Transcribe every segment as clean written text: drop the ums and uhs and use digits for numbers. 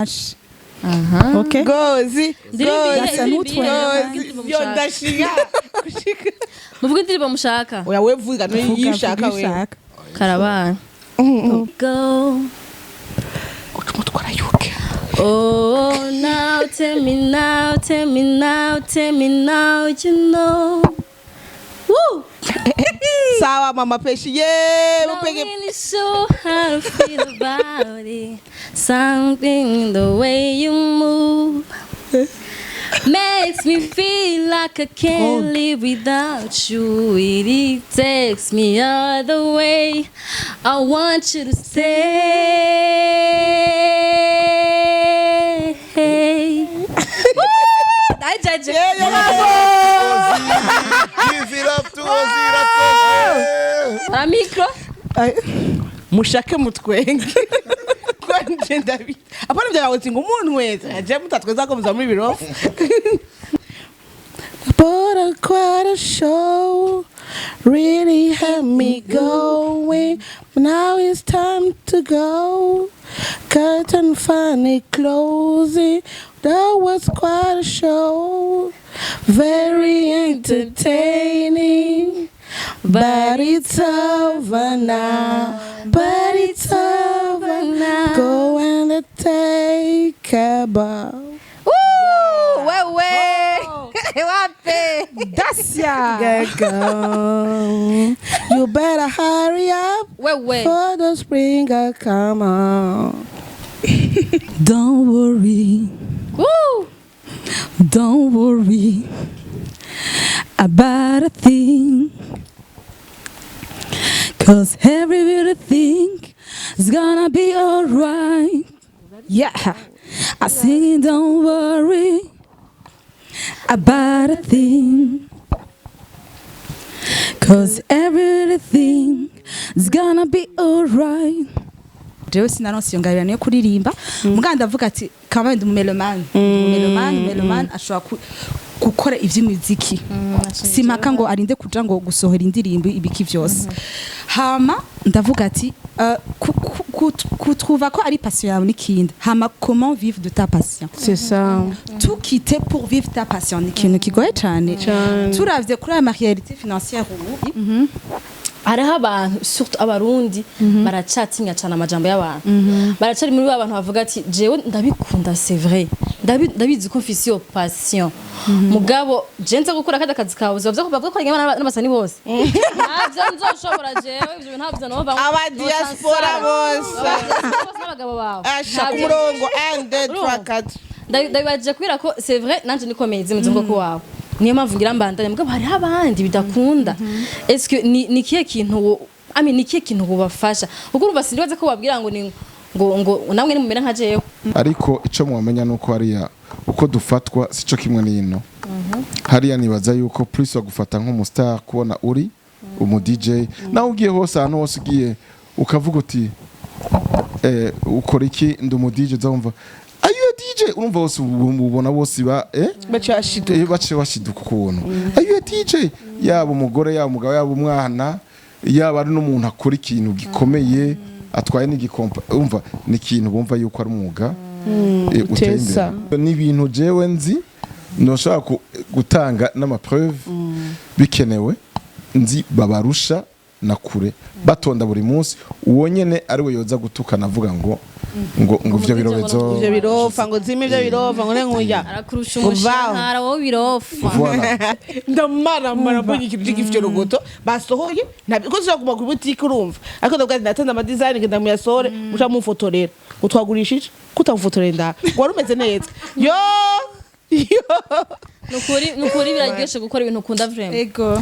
Okay. Gozi. Ndirimbo Gozi. indirimbo Gozi. indirimbo Yo mushaka. ndashiga. Gushika. Muvuge indirimbo mushaka. Oya, we vuga no Vuga, yishaka vuga we. ishaka. Karabana. Go. Ucumutwara yuke. Oh, now tell me now, tell me now, tell me now, you know. Woo! Sawa mama Peshi ye Not mupege. really sure how to feel about it. Something in the way you move makes me feel like I can't live without you. It takes me all the way. I want you to stay. I judge it. Give it up to Ozzy Irakoze. A micro. Mushake mutwenge. Kwanje ndabi. Apana bya ngo umuntu wese aje mutatweza ko muza muri biro. But I quite a show really had me going. Now it's time to go. Curtain finally closing. That was quite a show. Very entertaining. But it's over now. But it's over now. Go and take a bow. Woo! Wewe wape. Dacia. Get go. You better hurry up Wewe. for the spring I come on. Don't worry. Woo! Don't worry about a thing. 'Cause every little thing is gonna be alright. Yeah. I sing it, don't worry about a thing. 'Cause every little thing is gonna be alright. Jewe sinaronse iyo ngabirano yo kuririmba, muganda ndavuga ati kama ndi umumelomani, umumelomani ashobora gukora ivy'imiziki, simpaka ngo arinde kuja ngo gusohora indirimbo ibiki vyose. Hama ndavuga ati kutrouva ko ari passion yawe n'ikindi, hama comment vivre de ta passion? C'est ça. Tout quitter pour vivre ta passion ni ikintu kigoye cane. Cane. Turavye kuri aya ma réalité financière ubu. Hariho abantu, surtout Abarundi, baracatinya cyane amajambo y'abantu. Baracari muri ba bantu bavuga ati: "Jewe ndabikunda, c'est vrai, ndabizi ko mfise iyo passion, mugabo je nza gukora kada kazi kawe bavuga ko bavuga ko n'abasani bose ntabyo nzoshobora. Jewe ivyo bintu ntabyo nova." Aba diaspora bose. N'abagabo bawe. Asha ku Ntabyo. murongo 1 2 3 4. Ndabibajije kubera ko c'est vrai, nanje nikomeye zimeze ubwoko wawe, niyo mpamvu ngira mbandanye. Mugabo hariho abandi bidakunda. Est-ce que ni kihe kintu I mean, ni kihe kintu wobafasha? Kuko urumva sindibaza ko wabwira ngo ni ngo namwe nimumera nka jewe. Ariko icyo mwamenya ni uko hariya uko dufatwa sico kimwe n'ino. Hariya nibaza yuko plus bagufata nk'umustar kubona uri umu DJ. Nawe ugiye hose, ahantu hose ugiye ukavuga uti ukora iki? Ndi umu DJ. Uzumva: "Are you a DJ?" Urumva bose ubona bose ba Baca bashiduka. Bace bashiduka ukuntu: "Are you a DJ?" Yaba umugore, yaba umugabo, yaba umwana, yaba ari n'umuntu akora ikintu gikomeye, atwaye n'igikompa, umva ni ikintu bumva yuko ari umwuga uteye Tesa. imbere. Ni ibintu jewe nzi ntushobora gutanga n'amapreuve bikenewe. Nzi babarusha na kure, batonda buri munsi. Uwo nyene ari we yoza gutukana avuga ngo ivyo birobezo. Ivyo birofa, ngo zime ivyo birofa, ngo nenkuya. Arakurusha Ngo umushahara wowe birofa. Voilà. Ndamaramara mbonye ikintu c'igifyorogoto basohoye ntabwo ko zishobora kuguma kuri butike, urumva. Ariko ndavuga ati natanze amadesign, ngenda muyasohore muca mumfotorera ngo twagurishije kutamufotorera inda ngo wari umeze neza yo yo. Nukuri biraryoshe gukora ibintu ukunda vraiment. Ego.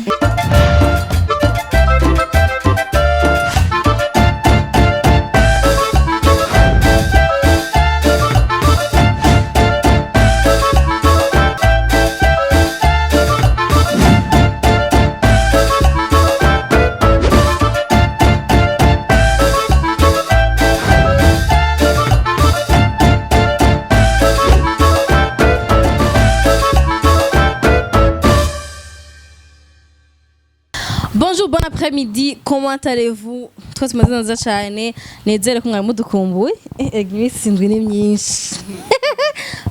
Bonjour, bon après-midi, comment allez-vous? Twese tumeze neza cyane, nizere ko mwari mudukumbuye. Iminsi 7 ni myinshi.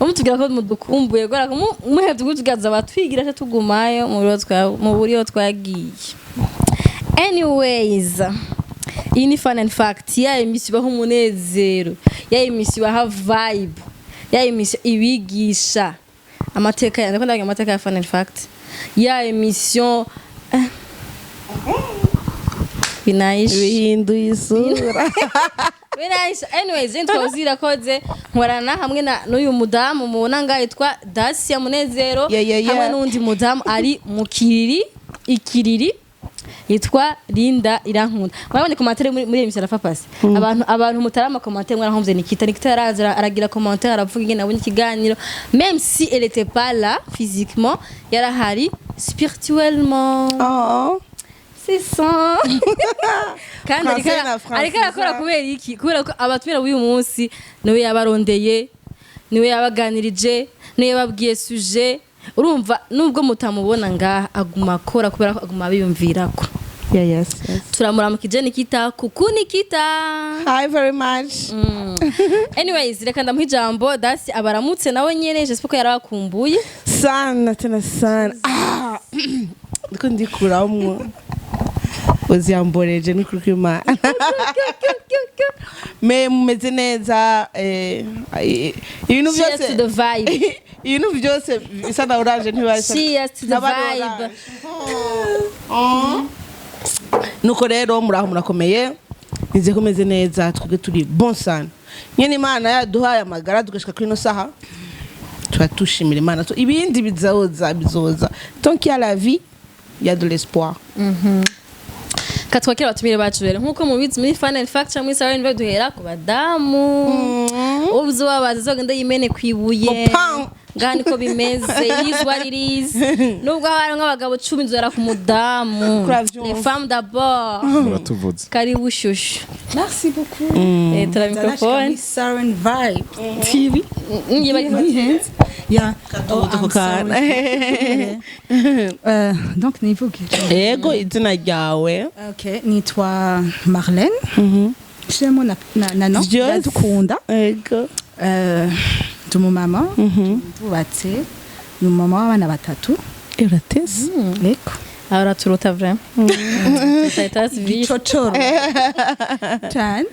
Mutubwira ko mudukumbuye kubera ko muhevye kutugaza batwigira cyo tugumayo mu buryo twagiye. Anyways, iyi ni Fun and Fact, ya émission ibaha umunezero, ya émission ibaha vibe, ya émission ibigisha amateka ya, ndakunda amateka ya Fun and Fact, ya émission binaisha. Bihinduye isura. Binaisha. Anyways, nitwa Uzirakoze, nkorana hamwe na n'uyu mudamu mubona ngaha yitwa Dacia Munezero, Yeah. hamwe n'undi mudamu ari mu Kiriri, ikiriri, yitwa Linda Irankunda. Mwabonye commentaire muri émission arafa pasi. Abantu mutari ama commentaire mwarahombye. Nikita yaraza aragira commentaire, aravuga ingene nabonye ikiganiro, même si elle était pas là physiquement, yarahari spirituellement. Oh. C'est ça. Kandi ariko Français na Francis. ariko arakora kubera iki? Kubera ko abatumira b'uyu munsi niwe yabarondeye, niwe yabaganirije, niwe yababwiye sujet. Urumva, nubwo mutamubona ngaha, aguma akora kubera ko aguma abiyumvirako. Yeah, yes. Turamuramukije Nikita. Kuku Nikita. Hi very much. Anyways, reka ndamuha ijambo Dasi abaramutse nawe nyene. J'espère ko yarabakumbuye. Sana tena sana. Ah, ndiko ndikuramwo uziyamboreje n'ukuri kw'Imana. Me mumeze neza, ibintu Cheers byose to the vibe. Ibintu byose bisa na orange ntibasa. Cheers to the N'abari vibe. orange. Nuko rero muraho, murakomeye, nizeye ko meze neza. Twebwe turi bon sana nyene. Imana yaduhaye amagara tugashika kuri ino saha, tuba tushimira Imana. Ibindi bizoza, bizoza. Tant qu'il y a la vie, il y a de l'espoir. Katwakira abatumire bacu rero. Nk'uko mubizi, muri Fun and Fact cyangwa muri Salon Vibe duhera ku badamu. Uzobabaza azogenda yimene kwibuye. Opan! Ngaha niko bimeze, is what it is. Nubwo haba harimwo abagabo 10, nzohera ku mudamu. Kuravyumva. Les femmes d'abord. Muratuvuze. Karibu shushu. Merci beaucoup. Tara microphone. Siren Vibe TV. Ngiye. Yeah. Katubuze ku kana. Donc nivuge? Yego, izina ryawe? Okay, nitwa Marlène. Shiremo na no Vyose. ndadukunda. Yego. Ndi umumama ndubatse, ni umumama w'abana batatu. Uratese. Eko. Araturuta vraiment. Tutahita civile. Cocoro cyane.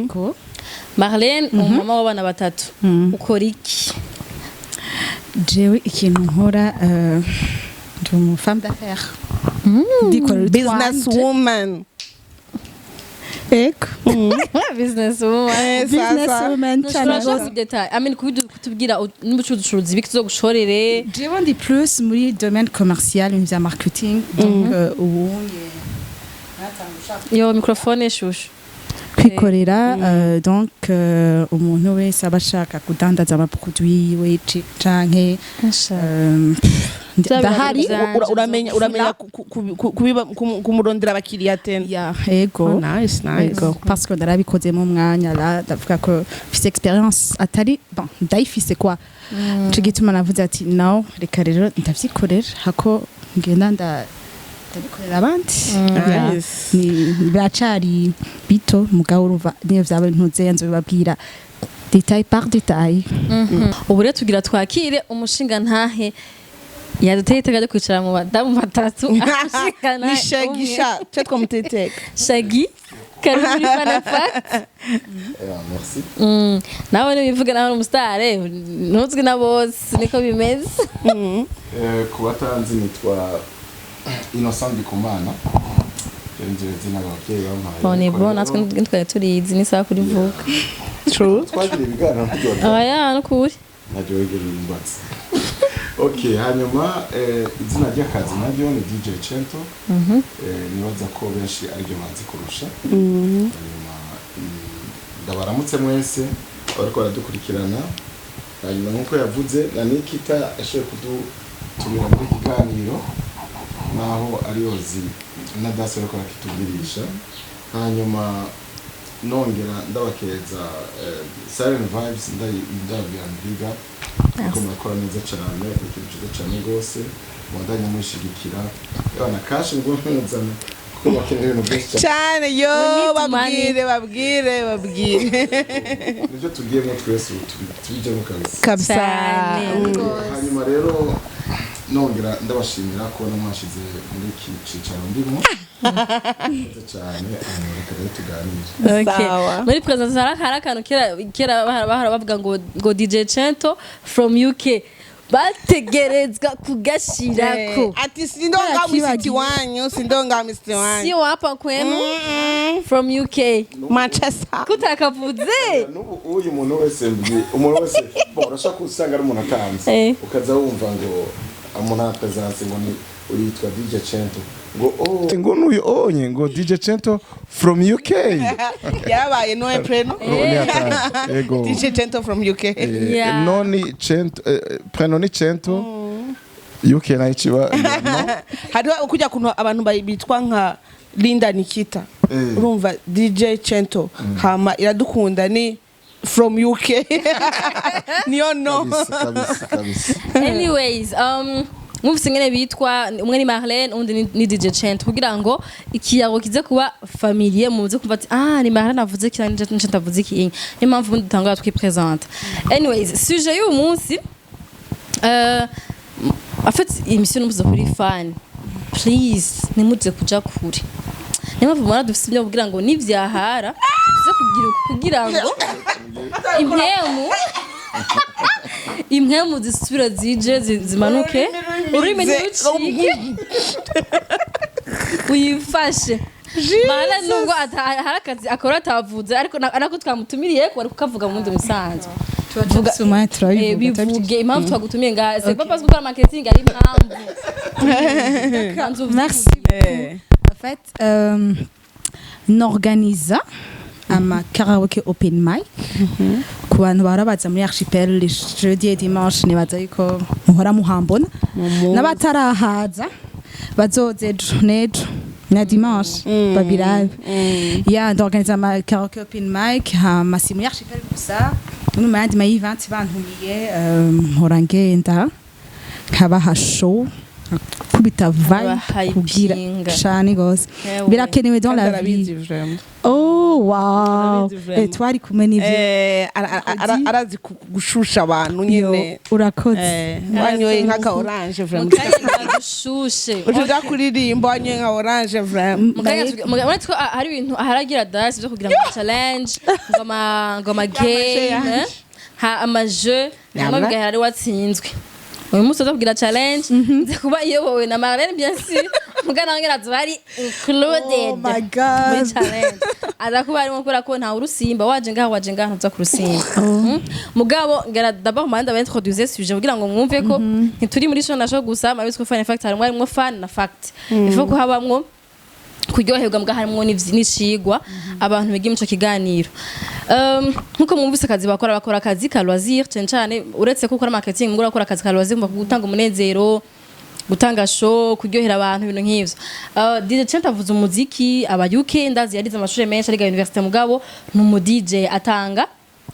Eko. Marlène, umumama w'abana batatu. Ukora iki? Jewe ikintu nkora, ndi umu femme d'affaires, ndikorera Business utwanje. woman. Eko. Business woman. Business Sasa. woman cyane Turashaka rwose. ku détail. I mean, kutubwira n'ubucuruzi biki tuzogushorere. Jewe ndi plus muri domaine commercial, ibintu vya marketing. Donc ubu Iyo microphone, shushu. kwikorera, donc umuntu wese aba ashaka kudandaza ama produit yiwe canke ndahari. Uramenya kumurondera abakiriya tena. Ya, ego. Oh, nice, nice. Ego, parce que narabikozemo umwanya la, ndavuga ko mfise expérience atari bon, ndayifise kwa nico gituma navuze ati no, reka rero ndavyikorera hako ngenda ndabikorera abandi. Ya, Nice. ni biracari bito, mugabo urumva niyo vyaba ntuze nzobibabwira détail par détail. Ubu rero tugira twakire umushinga ntahe yaduteye iteka ryo kwicara mu badamu batatu. Umushinga Ni ntahe Shagi. umwe. Sha twe twamuteteka. Shagi, karibu muri Fun and Fact. Merci. Nawe nibivuga, nawe uri umusitare ntuzwi na bose, niko bimeze. Ku batanzi, nitwa Innocent Ndikumana. Rero njyewe izina ababyeyi bampaye. Bon, Ariko bon, rero, natwe ntitwari turizi n'isaha kurivuga. True. Twagira ibiganiro ntibyo. Aya nukuri. Ntabyo wigera umbaza. Okay, hanyuma izina ry'akazi naryo ni DJ Cento. Nibaza ko benshi ariryo bazi kurusha. Hanyuma ndabaramutse mwese abariko baradukurikirana. Hanyuma nk'uko yavuze na Nikita, yashoboye kudutumira muri iki kiganiro, naho ari yozi na Dasi bariko barakitugirisha. Hanyuma Nongera ndabakeza Siren Vibes, ndababwira mbiga kuko murakora neza cyane, ikintu cyiza cyane rwose, mubandanye mwishigikira na cash ngo mpuzana kuko bakeneye ibintu byinshi cyane. Cyane yo. We need Babwire, babwire, babwire. Nibyo tugiyemo twese ubu, tubijyemo kabisa. Kabisa. Cyane. Hanyuma rero nongera ndabashimira kubona mwashize muri iki cicaro ndimo neza cyane. Hanyuma reka rero tuganire. Okay. Sawa. Muri presentation hari akantu kera bahora bavuga ngo DJ Cento from UK, bategerezwa kugashirako. Ati sindonga misiti wanyu, sindonga misiti wanyu. Si wapa kwenu from UK. Manchester. Kutakavuze. N'ubu uyu muntu wese umuntu wese, bon, urashaka usanga ari umuntu atanze, ukaza wumva ngo umuntu apresence ngo ni uyitwa DJ Cento, ngo oh, ngo nuyu onye ngo DJ Cento from UK. Yarabaye noe preno. Ni atari yego. DJ Cento from UK. Noni Cento, prénom ni Cento, UK nayo ikiba no. Hariho kujya kuntu abantu bitwa nka Linda Nikita. Urumva DJ Cento hama Iradukunda ni from UK, niyo no. Kabisa, kabisa, kabisa. Anyways, mwumvise ingene bitwa: umwe ni Marlene, undi ni DJ Chent, kugira ngo ikiyago kize kuba familier, muze kumva ati ah, ni Marlene avuze kira, ni Chent avuze iki. Niyo mpamvu ubundi dutangura twipresente. Anyways, sujet y'uyu munsi, en fait émission n'umuze kuri fan, please ntimuze kuja kure. Niyo mpamvu mubona dufise ibyo kugira ngo nivyahara tuze kugira uku, kugira ngo impwemu zisubira zije zimanuke, ururimi ntirucike, uyifashe Mana. Nubwo hari akazi akora atavuze, ariko nako twamutumiriye ko ari kukavuga mu bundi musanzwe. Vuga turabivuga. Bivuge impamvu twagutumiye ngaha. C'est pas parce que ukora marketing, ari impamvu. Banza uvuge. Merci beaucoup. En fait, norganiza ama karaoke open mic ku bantu bahora baza muri Archipel les jeudi et dimanche. Nibaza yuko muhora muhambona, n'abatarahaza bazoze ejo n'ejo na dimanche babirabe. Ya, ndorganiza ama karaoke open mic, hama si muri Archipel gusa, no mu yandi ma event bantumiye, mpora ngenda nkabaha show, kubita vibe kugira Abahypinga. cane gose. Ewe. Birakenewe dans Kandi la arabizi vie. Vraiment. Oh wow. Arabizi vraiment. Twari kumwe n'ivyo. Arazi gushusha abantu nyene. Yo, urakoze. Wanyoye nk'aka orange vraiment. Mukanya gadushushe. Uja kuririmba wanyoye nka orange vraiment. Mukanya uretse ko hari ibintu aharagira dasi byo kugira ngo challenge, ngo ama game, ha ama jeu hama Yamna. bigahera ari watsinzwe. Uyu munsi uza kugira challenge nza kuba iyobowe na Marlene, bien sûr, mugana wange azoba ari included Oh my God. muri challenge, aza kuba arimo kubera ko nta urusimba waje ngaha, waje ngaha ntuza kurusimba. Mugabo ngera d'abord manda ba introduire sujet kugira ngo mwumve ko ntituri muri show na show gusa. Mabitswe ko fun fact, harimwo fun na fact, il faut ko habamwo kuryoherwa mbwa harimwo n'icigwa abantu biga ico kiganiro. Nkuko mwumvise akazi bakora, bakora akazi ka loisir cyane cyane, uretse ko ukora marketing ngo urakora akazi ka loisir, umva, gutanga umunezero, gutanga show, kuryohera abantu, ibintu nk'ivyo. DJ Chent avuze umuziki aba UK, ndazi yarize amashuri menshi, ariga université, mugabo ni umu DJ atanga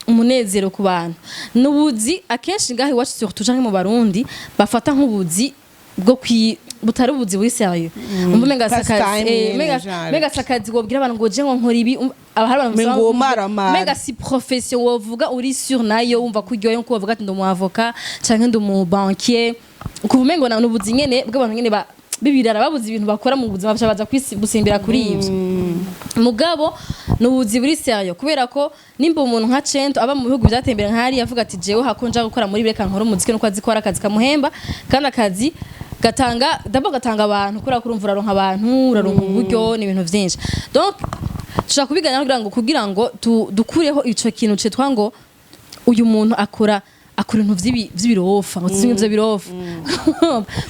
umunezero ku bantu. N'ubuzi akenshi ngaho iwacu surtout canke mu Barundi bafata nk'ubuzi bwo kwi butari ubuzi buri sérieux. Umva umenga Pastime sakazi nyene, umenga genre. umenga sakazi wobwira abantu ngo je ngo nkora ibi, aba hari abantu Umengo usanga- umaramara. umenga si profession wovuga uri sûr nayo, wumva ko uryoye nkuko bavuga ati ndi umu avocat canke ndi umu banquier, ukuva umengo na n'ubuzi nyene bw'abantu nyene bibirara, babuze ibintu bakora mu buzima, baca baza gusimbira kuri ivyo. Mugabo ni ubuzi buri sérieux, kubera ko nimba umuntu nka Cento aba mu bihugu byatembera nk'ahari avuga ati jewe hakonja gukora muri reka nkora umuziki, nuko azi ko ari akazi kamuhemba kandi akazi gatanga, d'abord gatanga abantu, kubera ko urumva uraronka abantu, uraronka uburyo n'ibintu vyinshi. Donc dushaka kubiganira kugira ngo dukureho ico kintu citwa ngo uyu muntu akora akora Akora ibintu vy'ibirofa, ngo tsinge ivyo birofa,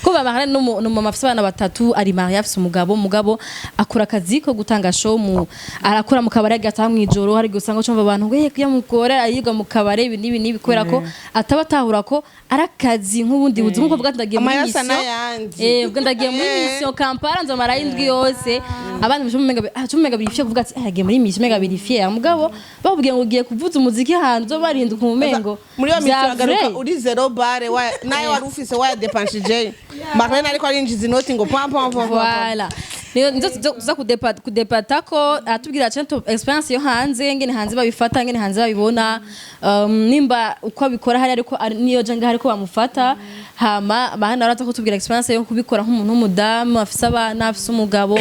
ko ba Marlene no mama afise abana batatu, ari marié, afise umugabo akora akazi ko gutanga show mu arakora mu kabare, agataha mw'ijoro. Hari gusanga cumva abantu ngo kuya mugore ayiga mu kabare, ibi n'ibi n'ibi, kubera ko ataba atahura ko ari akazi nk'ubundi buzima, nkuko avuga ati ndagiye muri Amayasa mission. N'ayandi. Ubwo ndagiye muri mission Kampala, nzomara indwi yose. Abandi mumenga biri fier kuvuga ati: "Ah, yagiye muri mission," menga biri fier. Mugabo bakubwiye ngo ugiye kuvuza umuziki hanze, uzobarinda umumengo Muri iyo vya mission agaruka vrai. uri zéro bare, nayo wari ufise wayadepanshije. Marlene ariko arinjiza inoti ngo pam pam pam pam. Voilà, niyo nizo tuza kudepata ko atubwira cyane expérience yo hanze, ngene hanze babifata, ngene hanze babibona, nimba uko abikora hari ariko niyo je ngaho ariko bamufata. Hama bahana baraza kutubwira expérience yo kubikora nk'umuntu w'umudamu afise abana, afise umugabo,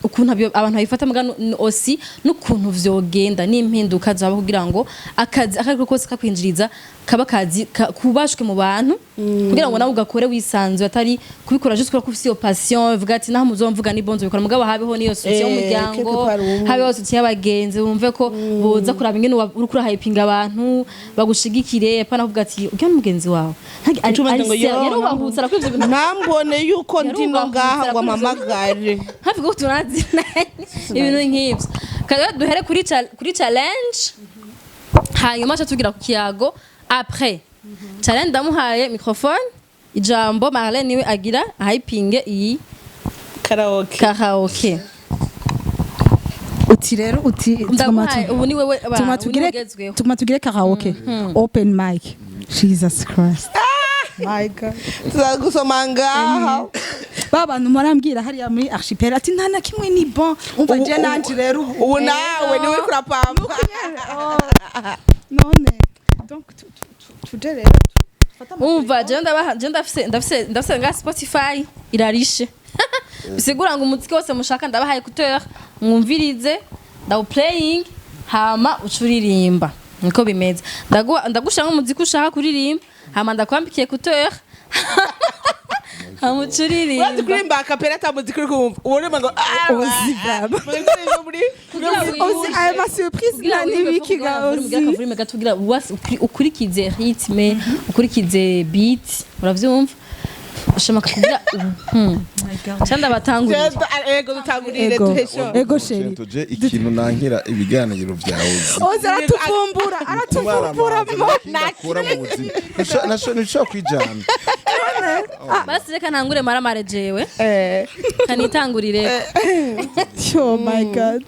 ukuntu abantu babifata, muga aussi n'ukuntu vyogenda n'impinduka zaba kugira ngo akazi akariko kose kakwinjiriza kaba kazi kubashwe mu bantu, kugira ngo nawe ugakore wisanzuye, atari kubikora juste kubera ko ufise iyo passion, uvuga ati naho muzomvuga ni bonzo bikora. Mugabo habeho n'iyo soutien y'umuryango, quelque part ubumwe. Habeho soutien y'abagenzi, bumve ko boza kuraba ingene uriko urahayipinga abantu bagushigikire, apana kuvuga ati ujya n'umugenzi wawe Ucumeze ngo yo, yarubahutse arakora ivyo bintu. Ntambone yuko ndino ngaha ngo amamagare. Hafi ko tunazi ibintu nk'ivyo. Kaga duhere kuri challenge, hanyuma cha tugira ku kiyago après challenge. Ndamuhaye microphone, ijambo Marlene niwe agira hyping iyi karaoke. Karaoke. Uti rero uti Ndaguhaye ubu ni wewe tuma ubu ni tugire ugezweho. Tuma tugire karaoke open mic. Jesus Christ, my God! Tuzagusoma ngaha. Ba bantu murambwira hariya muri archipel ati nta na kimwe ni bon. Umva, je nanje rero ubu Ubu nawe niwe uriko urapampa. None donc tuje rero dufate Umva, je ndabaha, je ndafise nga Spotify irarishe, bisigura ngo umuziki wose mushaka ndabahaye écouteur, mwumvirize, ndawu playing, hama ucuririmba. Niko bimeze. Ndagushira nk'umuziki ushaka kuririmba, hama ndakwambikiye écouteur, hama ucuririmba. Urazi kuririmba a cappella ata muziki uri kumva, ubona ngo Ozi vraiment. Muri Kugira Ozi, ayo ma surprise kugira na nibiki ga ozi? Akavurime gato kugira ukurikize rythme, ukurikize beat, uravyumva, ushama kugira cyanda batangurira. Ego, dutangurire. Ego. Duhesho. Ego chéri. Tuje ikintu nankira ibiganiro byawe. Ozi aratuvumbura, aratuvumbura mo. Akura mu buzima ntushobora kwijana. Basi reka ntangure maramare jewe, kanitangurire. Oh my God!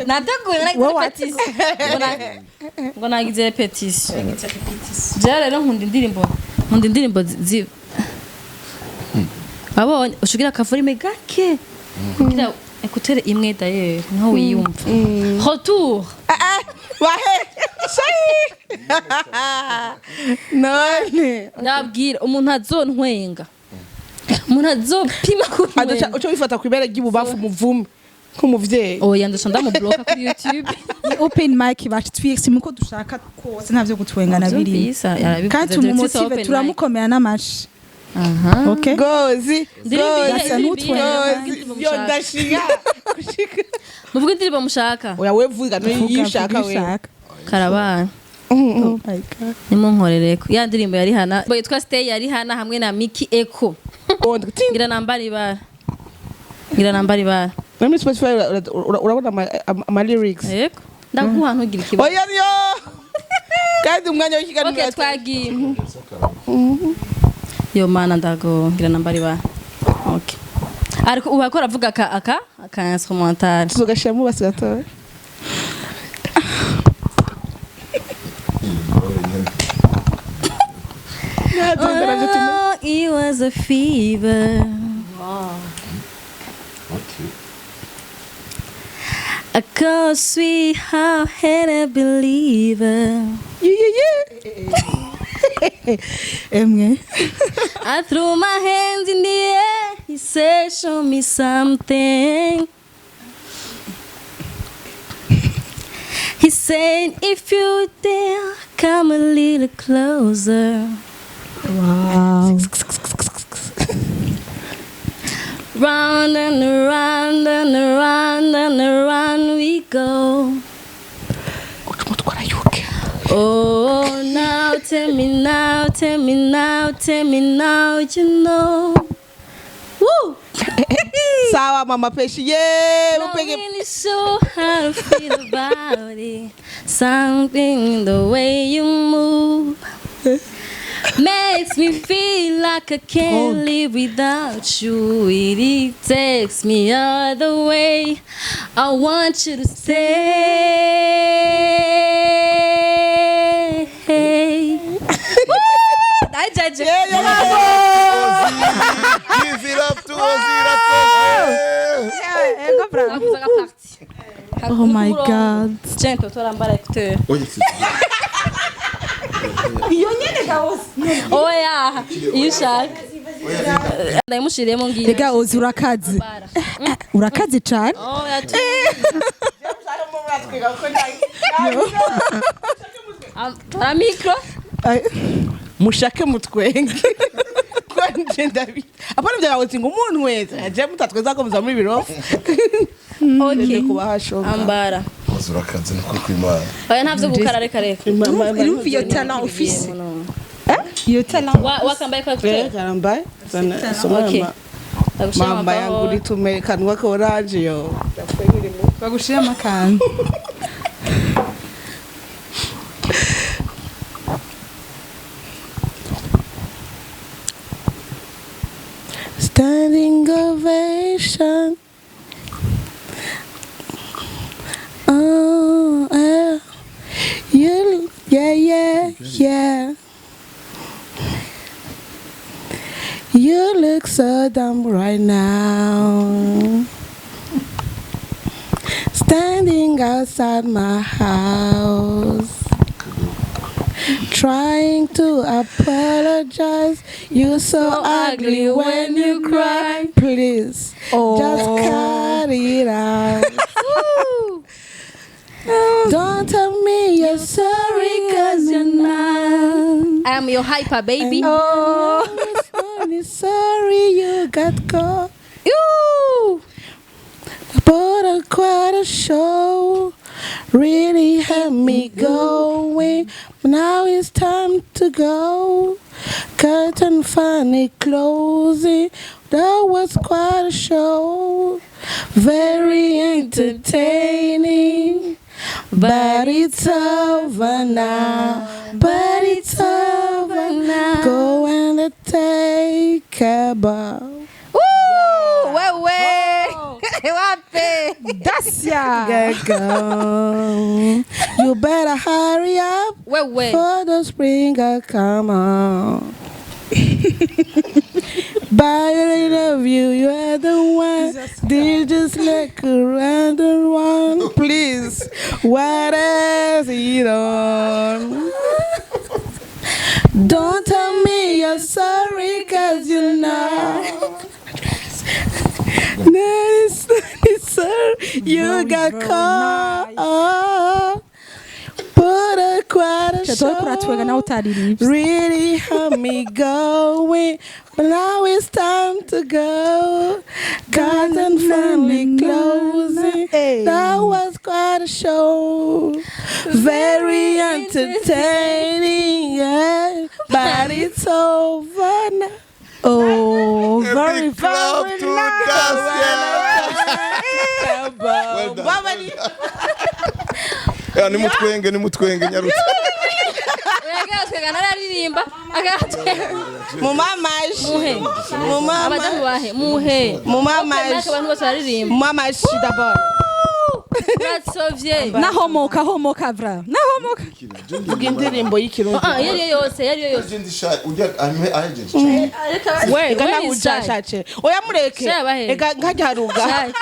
Nateguye, nagize Wowe répétition. Ngo nagize répétition. Jewe rero nkunda indirimbo wabonye ushugira akavurime gake kugira écouteur imwe d'ailleurs niho wiyumva retour. Wahe shayi none. Ndabwira umuntu azontwenga, umuntu azopima Aduca kuntwenga. uca wifata ku ibere ry'ibubamfu muvume nk'umuvyeyi. Oya, ndaca ndamubloka kuri YouTube. Ni open mic bacu, twese muko dushaka kose, ntavyo gutwengana biri. Vyumvise, yarabivuze, Kandi directrice tumumotive, open mic. turamukomera n'amashi. Aha. Okay. Gozi. Ndirimbo Gozi. Gasa n'utwenga. Gozi yo ndashiga gushika. Muvuge indirimbo mushaka. Oya, we vuga niyo ushaka we. Ushaka. Karabana. Oh my God! Nimunkorereko ya ndirimbo ya Rihanna yitwa Stay ya Rihanna hamwe na Miki Echo. Ngira nambara ibara, ngira nambara ibara. No muri Spotify urabona ama lyrics. Yego, ndaguha, ntugire ikibazo. Oya niyo kandi umwanya w'ikiganiro. Okay, twagiye. Yo mana, ndago ngira nambara ibara. Okay, ariko ubu ariko aravuga aka instrumental. Tuzogashiramo basi gatoya. Oh, it was a fever. I call sweetheart and a believer. Emwe. I threw my hands in the air. He said, "Show me something." He said, "If you dare, come a little closer." Wow. Round and around and around and around we go. Ucumutwara yuke. Oh, now. tell me now, tell me now, tell me now, you know. Woo! Sawa mama Peshi ye Not mupege. really sure how to feel about it. Something in the way you move makes me feel like I can't live without you. It takes me all the way. I want you to stay. I judge it. Give it up to Ozzy Irakoze. Ego bravo. Oh my God. Gentle, torambara écouteur. Oya, si- Iyo nyene gahose. Oya, iyo ushaka. Ndayimushiriyemo ngiyo. Rega Ozi urakaze. Urakaze cane. Oya, tu. Tora micro. Mushake mutwenge kwanje ndabi apana bya ngo umuntu wese aje mutatweza ko muza muri biro. Okay. Kubahashoka. Ambara. Ozi urakaze nukuri kw'Imana. Oya ntavyo gukara, reka reka. Urumva iyo talent ufise? Iyo talent. Wakambaye kwa écouteur. Karambaye sana soma. Okay. Ndagushira Mamba yangu amaboko. ritume kanwa ka orange yo. Bagushira amakanda. Standing ovation. Oh, you, yeah, yeah, yeah. You look so dumb right now. Standing outside my house, trying to apologize. You're so ugly when you cry. Please, just cut it out. Don't tell me you're sorry, 'cause you're not. I am your hyper baby. Oh, only sorry you got caught. Ooh. Put on quite a show, really had me going. Now it's time to go. Curtain finally closing. That was quite a show, very entertaining. But it's over now. But it's over now. Go and take a bow. Ooh, wewe. Wape. Dacia. Get go. You better hurry up Wewe. for the spring I come on. But I love you, you are the one. Did just like a random one. Please, what else you on? Don't tell me you're sorry, 'cause you're not. No, it's not sorry. You got Very, very caught. Put a quite a Chato kuratwega nawe show. utaririmbye. Really had me going, but now it's time to go. Curtain finally closing. Hey. That was quite a show, very entertaining, yeah. But it's over now. Oh, A very big clap very to nice. Dacia. Well done. Ya, nimutwenge nimutwenge nyarutse. Oya nararirimba. Agatwe. Mumamaji, Muhe. mumama, Abadamu bahe. Muhe. mumamaji, Abantu bose bararirimba. mumamaji d'abord. Uratsovye. Nahomoka homoka vra. Nahomoka. Vuga indirimbo y'ikirundi. Ah, iyo ariyo yose, iyo ariyo yose. We, Where ega is Shai? ntabujashashe. Oya mureke. Shai abahe? Ega nkajya haruga. Shai.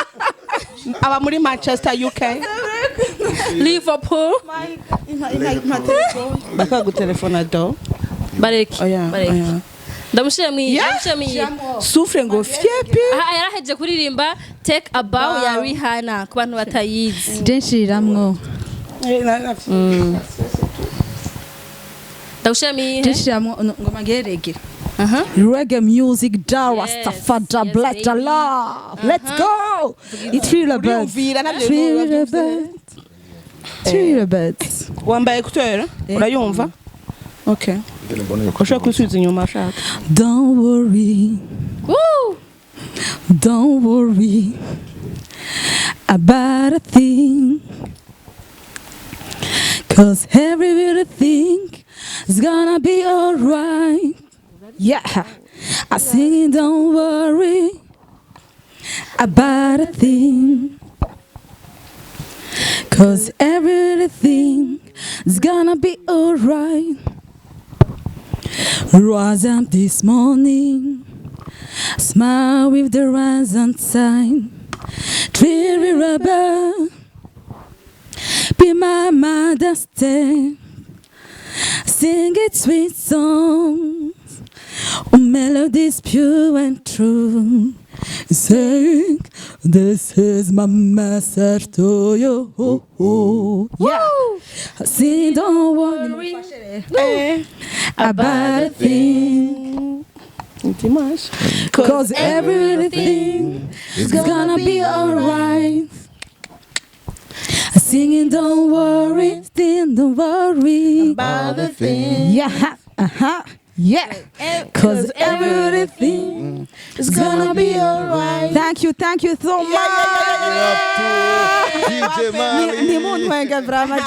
Aba muri Manchester UK. Liverpool. Bakagutelefona do. Bareke. Oya, Bareke. oya. Ndamushire mwiyi. Yeah. Ndamushire mwiyi. Souffle ngo fyepi. Aha yaraheje kuririmba Take a Bow ya Rihanna ku bantu batayizi. Je nshiramwo. Ndagushire mwiyi. Je nshiramwo ngoma ngerege. Aha. Reggae music, da Yes, Rastafari, yes, black baby. love. Let's go. It's Thriller Birds. Uriyumvira ntabyo Thriller Birds. Thriller Birds. Wambaye écouteur? Urayumva? Okay. Mbona yuko Ushobora kubisubiza inyuma ushaka. Don't worry. Woo! Don't worry about a thing. 'Cause every little thing is gonna be alright. Yeah. I sing, don't worry about a thing. 'Cause every little thing is gonna be alright. Rise up this morning. Smile with the rising sun. Tree rubber. Be my mother's day. Sing it sweet songs. Melodies pure and true. Sing, this is my message to you. Yeah. Sing, don't worry about a thing. Dimanche. 'Cause everything is gonna be alright. Singing, don't worry, still don't worry About the thing. Yeah, yeah. 'Cause everything is gonna be alright. Thank you so much. DJ Mali. Ntimuntwenge vraiment.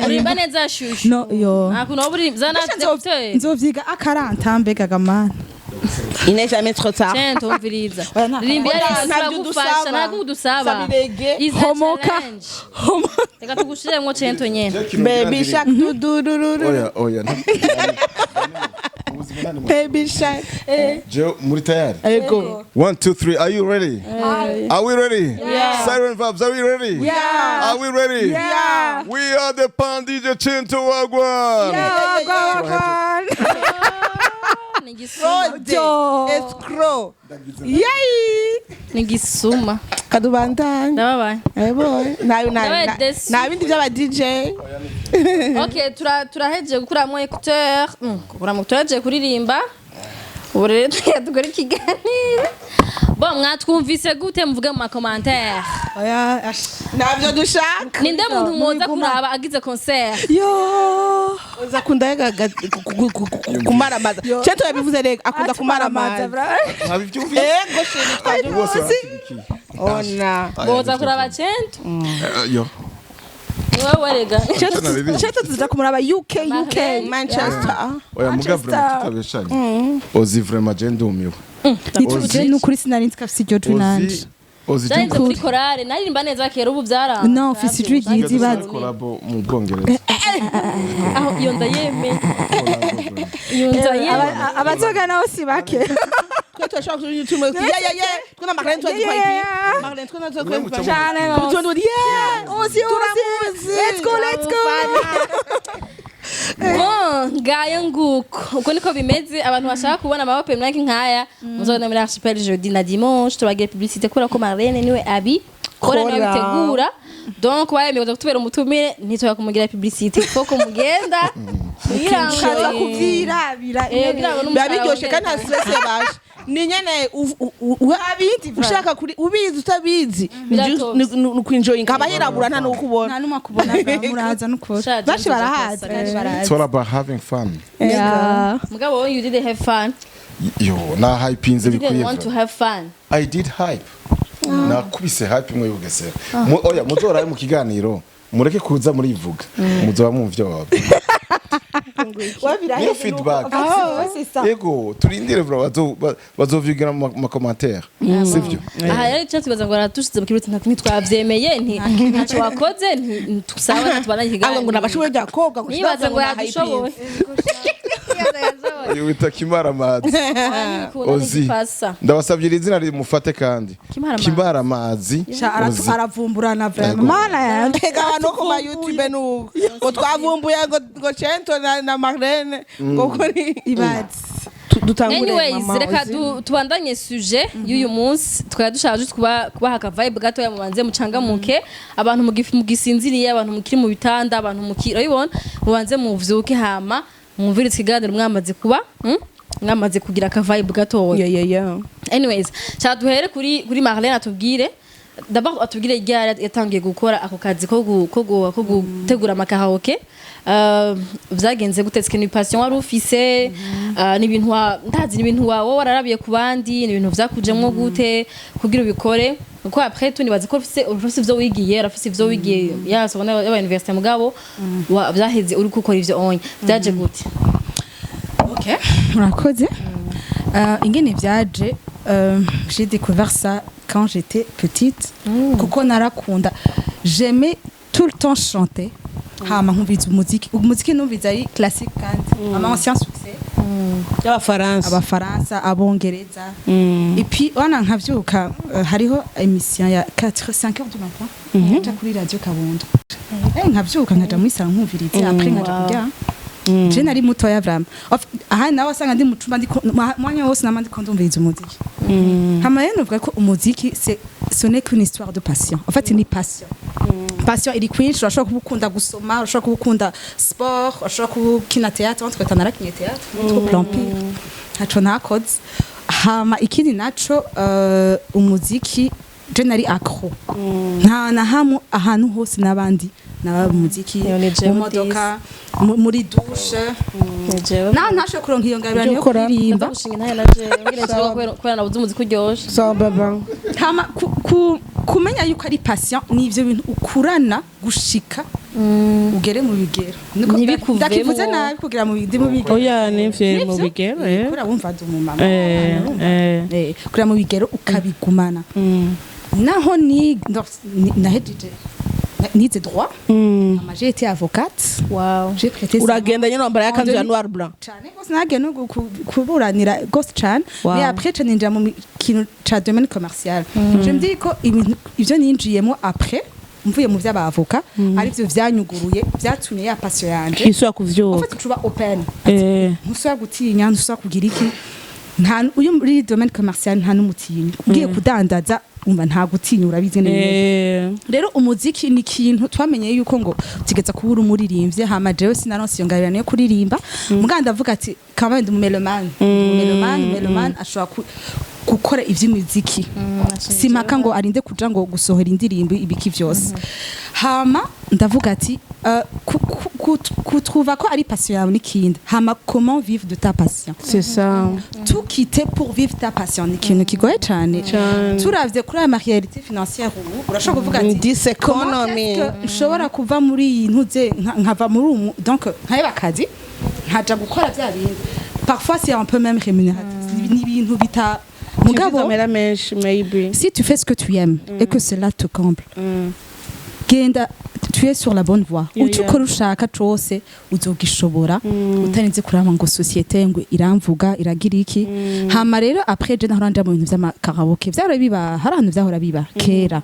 Urimba neza, shushu. No, yo. Nta kuntu waba uririmba zana écouteurs. Nzovyiga akaranta gamana. Il n'est jamais trop tard. Cento, umviriza. Oya, nta- Ririmba Oya, yari ntabyo turagufasha. udusaba. Ntabwo udusaba. Sabirege. Is a Homoka. challenge. Reka tugushiremwo cento nyene. Baby shark du du du du du. Oya, oya. Baby shark. Joe, muri tayari? Ego. One, two, three. Are you ready? Are we ready? Yeah. Siren Vibes, are we ready? Yeah. Are we ready? Yeah. We are the Pan DJ Chinto Wagwan. Yeah, Ni igisuma. Fraude. Escrow. Yay! Ni igisuma. Kadubandanye. Ndababaye. Ebo. Nayo nayo. Ndabaye déçu. Na bindi by'aba DJ. Okay, turahejeje gukuramwo écouteur. Gukuramwo, turahejeje kuririmba. Ubu rero tugira dukore ikiganiro. Bon, mwatwumvise gute? Muvuge mu ma commentaires. Oya, ash. Ntabyo dushaka. Ninde muntu mwoza Mwiguma. kuraba agize concert? Yo! Uza kunda kumaramaza. Cento yabivuze rega, akunda kumaramaza. Ntabibyumvise. Ego chéri, twabyumvise. Bose barashyigikiye. Ona. Boza kuraba Cento? Yo. Ni wowe rega. Nabibindi. Cento tuza kumuraba UK, UK. Manchester. Oya, muga vraiment tutabeshanye. Ozi, vraiment je ndumiwe. Nituje nukuri, sinari nzi ko afise iryo jwi nanje. Ozi, Ozi. Byarenze muri korale, naririmba neza kera, ubu byaranga. No, mfise ijwi ryiza, ibaze. Collabo mu Bwongereza. Aho iyo ndayemeye, iyo ndayemeye. Abazoga nabo si bake. Twe turashobora kuja YouTube. Yeah, yeah, yeah. Twe na Marlene twazi kwa Yeah, ipi. yeah. Marlene twe na kwa ipi. Cyane gose. Twe yeah. Ozi, Ozi. Let's go, let's go. Bon, ngayo nguko, uko niko bimeze. Abantu bashaka kubona ama open mic nkaya, muzogenda muri Archipel jeudi na dimanche. Tubagira publicité kubera ko Marlene niwe abi kora, niwe Kora. bitegura. Donc wayemeye kuza kutubera umutumire, ntitwaya kumugira publicité, koko mugenda kugira ngo Ukaza kuvyirabira. Kugira ngo Biba n'umushahara biryoshe kandi nta wongere. stress baje. Ni nyene Abindi ushaka kuri ubizi utabizi, ni Biratose. ni kwinjoyinga, haba hirabura, nta n'ukubona. Nta n'umwe akubona, muraza n'ukuri. Sha, Benshi James barahazi, aza benshi It's barahazi. all about having fun. Yeah. Mugabo you didn't have fun. Yo, na hypinze You didn't bikwiye. want to have fun. I did hype. Nakubise hype imwe y'Ubugesera. Oya, muzoraye mu kiganiro. Mureke kuza murivuga. Muzoba mwumva ivyo bababwira. Niyo feedback. Yego, turindire bro, bazovyigira mu ma commentaire. Sivyo? Aha rero icyo tubaza ngo aratushize mu kiruti, ntitwavyemeye, ntacyo wakoze, ntusaba tubandanye Ahubwo ngo ikiganiro. nabashoboye byakobwa ngo Nibaza ngo yadushoboye. Uyu wita Kimaramazi. Ozi. Ozi. Ndabasabye iri zina rimufate kandi. Kimaramazi. Kimaramazi. Sha, Ozi. aravumburana vraiment. Yego. Mana yanje. Mbega abantu bo ku ma YouTube nuko ngo twavumbuye ngo Cento na Marlene ngo kuri Ibaze. Dutangure. Anyways, Mama reka Ozi. tubandanye sujet y'uyu munsi. Twari dushaka just kubaha aka vibe gatoya, mubanze mucangamuke. Abantu mugisinziriye, abantu mukiri mu bitanda, abantu mukiri, urabibona, mubanze muvyuke, hama mwumvire ikiganiro mwamaze kuba, mwamaze kugira aka vibe gatoya. Yeah, yeah, yeah. Anyways, shaka duhere kuri Marlene, atubwire. D'abord atubwire ryari yatangiye gukora ako kazi ko gutegura amakaraoke. Vyagenze gute? Est-ce que ni passion wari ufise? Ni ibintu ndazi ni ibintu wawe wararabiye ku bandi, ni ibintu vyakujemwo gute kugira ubikore? Kuko après tout nibaza ko ufise ivyo wigiye, urafise ivyo wigiye ya secondaire, yaba université, mugabo vyaheze uri gukora ivyo onye, vyaje gute? Ok, murakoze. Ingene vyaje, j'ai découvert ça quand j'étais petite, kuko narakunda, j'aimais tout le temps chanter. Hama nkumviza umuziki numviza ari classique kandi ama ancien succès. Y'abafaransa. Abafaransa, abongereza. Et puis wana nkavyuka, hariho émission ya 4 5 heures du matin nkaja kuri radio Kabondo, nkavyuka nkaja muri salon nkumviriza, après nkaja kuryama. Je nari mutoya vraiment. Aha nawe wasanga ndi mu cumba, ndiko mwanya wose nama ndiko ndumviriza umuziki. Hama rero novuga ko umuziki c'est ce n'est qu'une histoire de passion. En fait, ni passion. Passion iri kwinshi: urashobora kuba ukunda gusoma, urashobora kuba ukunda sport, urashobora kuba ukina théâtre. En tout cas narakinye théâtre, trop l'empire, ntaco nakoze. Hama ikindi naco, umuziki je nari accro, nta na hamwe, ahantu hose n'abandi naba umuziki. Iyo ni jewe. Mu modoka, muri douche. Ni jewe. Naho ntashoboye kuronka iyo ngabirano yo Ukora. kuririmba. Ndaza gushinga intahe na jewe ngira nshobora kubera nabuze umuziki uryoshe. Sawa baba. Hama kumenya yuko ari passion, ni ivyo bintu ukurana gushika ugere mu bigero. Ntibikuvemo. Ndakivuze nabi kugira mu ndi mu bigero. Oya, nivyo, mu Nivyo? bigero, eh. Kubera wumva ndi umumama. Urumva? Kugira mu bigero ukabigumana. Naho ni nahejeje nize droit. Hama j'ai été avocate. Wow. J'ai prêté serment. Uragenda nyine wambara yakanzu ya noir blanc. Cane gose, nagiye no kuburanira gose cane. Wow. Mais après ca ninjira mu kintu ca domaine commercial. Je me dis ko ibintu ivyo ninjiyemo après mvuye mu vy'abavoka arivyo vyanyuguruye, vyatumye ya passion yanje isubira en kuvyuka. fait tuba open. Ntusubira gutinya, ntusubira kugira iki, nta uyu muri domaine commercial nta n'umutinya ugiye kudandaza, umva nta gutinya, urabizi neza. Rero umuziki ni ikintu twamenye yuko ngo tugeza kuba uri umuririmbyi. Hama jewe sinaronse iyo ngabirano yo kuririmba, muganda ndavuga ati quand même ndi umumélomane. Umumélomane, umumélomane ashobora gukora ivy'imiziki, simpaka ngo arinde kuja ngo gusohora indirimbo ibiki vyose. Hama ndavuga ati kutrouva ko ari passion yawe n'ikindi, hama comment vivre de ta passion? C'est ça. Tout quitter pour vivre ta passion ni ikintu kigoye cane. Cane. Turavye kuri aya réalité financière ubu, urashobora kuvuga ati This comment economy. est-ce que nshobora kuva muri iyi ntuze nkava muri umu donc nkaheba akazi nkaja gukora vya bindi? Parfois c'est un peu même rémunérateur, ni ibintu bita mugabo amera menshi maybe. Si tu fais ce que tu aimes et que cela te comble, genda, tu es sur la bonne voie. Uco ukora ushaka cose uzogishobora utarinze kuraba ngo société ngo iramvuga, iragira iki. Hama rero après je nahora nja mu bintu vy'amakaraoke, vyahora biba, hari ahantu vyahora biba kera